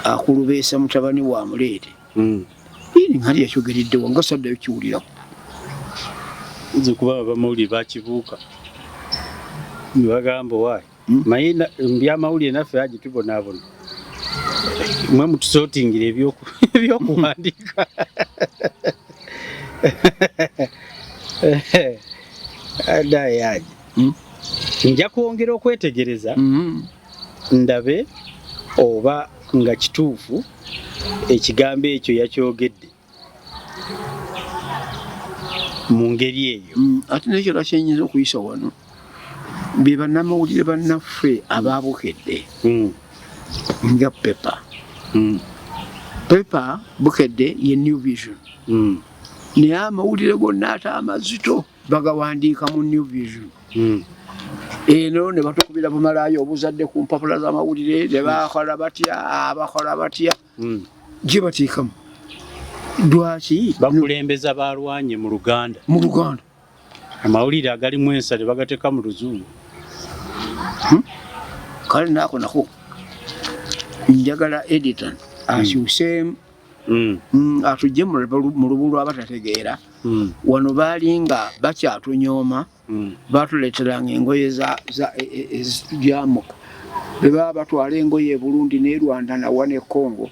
akulubeesa mutabani wa amuleete. Ini ngati yakyogereddewa nga saddayo kiwulirako. Nze kuba abamawulire bakibuuka ne bagamba waayi maye byamawulire naffe haji tubonaabona, mwe mutusootingira ebyokuwandiika. Adaye haji nja kwongera okwetegereza ndabe oba nga kituufu ekigambo ekyo yakyogedde mu ngeri eyo. Ate nekirala kyenyinza okuyisa wano be bannamawulire bannaffe ababukedde nga Pepa. Pepa Bukedde ye New Vision. Naye amawulire gonna ate amazito bagawandiika mu New Vision. Eno ne batukubira bumalaayo obuzadde ku mpapula z'amawulire, ne bakola batya, abakola batya, gye bateekamu. Lwaki? Bakulembeza balwanye mu Luganda. Mu Luganda. Amawulire agalimu ensa ne bagateeka mu Luzungu. Kale naako nako njagala editor akyuseemu. Atujje mu lubu lw'abatategeera. Wano baali nga bakyatunyooma, batuleeteranga engoye ezibyamuka. Bwe baba batwala engoye e Burundi n'e Rwanda nawa ne Congo,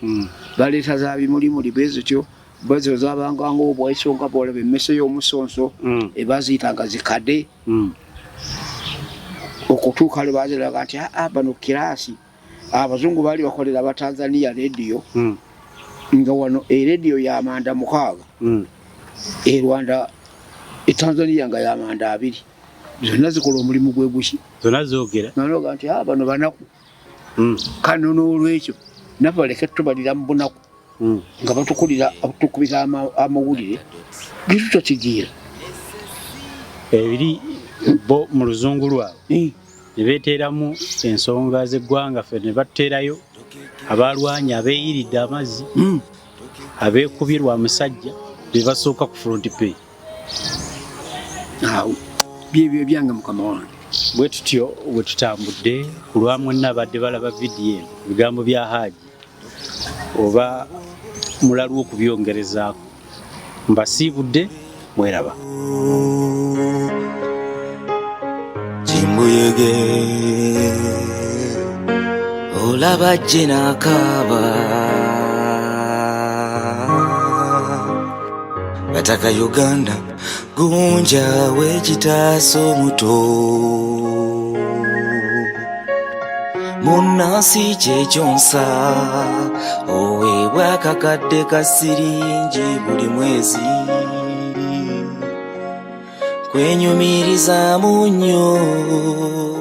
baleeta za bimulimuli bwe zityo, bwe zaabanga ng'obwaiso nga bw'olaba emmese y'omusonso, ebaziyitanga zikade. Okutuuka lwe baaziraga nti aa bano kiraasi abazungu baali bakolera Abatanzania rediyo, nga wano erediyo y'amanda 6, e Rwanda e Tanzania nga y'amanda 2, zonna zikola omulimu gwe guki, zonna zoogera. Naloga nti aa bano banaku. Kano n'olwekyo naffe baleke tubalira mu bunaku, nga batukulira tukubira amawulire getutategeera. Ebiri bo mu luzungu lwabwe ne beeteeramu ensonga z'eggwanga, ffe ne batuteerayo abalwanyi abeeyiridde amazzi, abeekubye lwa musajja, be basooka ku front page. Awo byebyo ebyange mukama wange. Bwe tutyo bwe tutambudde ku lwa mwenna abadde balaba vidiyo eno, ebigambo bya Haji oba mulalu okubyongerezaako. Mbasiibudde, mweraba. Kimbuyege olaba jje n'akaaba, bataka Uganda gunja w'ekitaasa omuto, munnansi kyekyonsa oweebwa akakadde ka siringi buli mwezi, kwenyumirizaamu nnyo.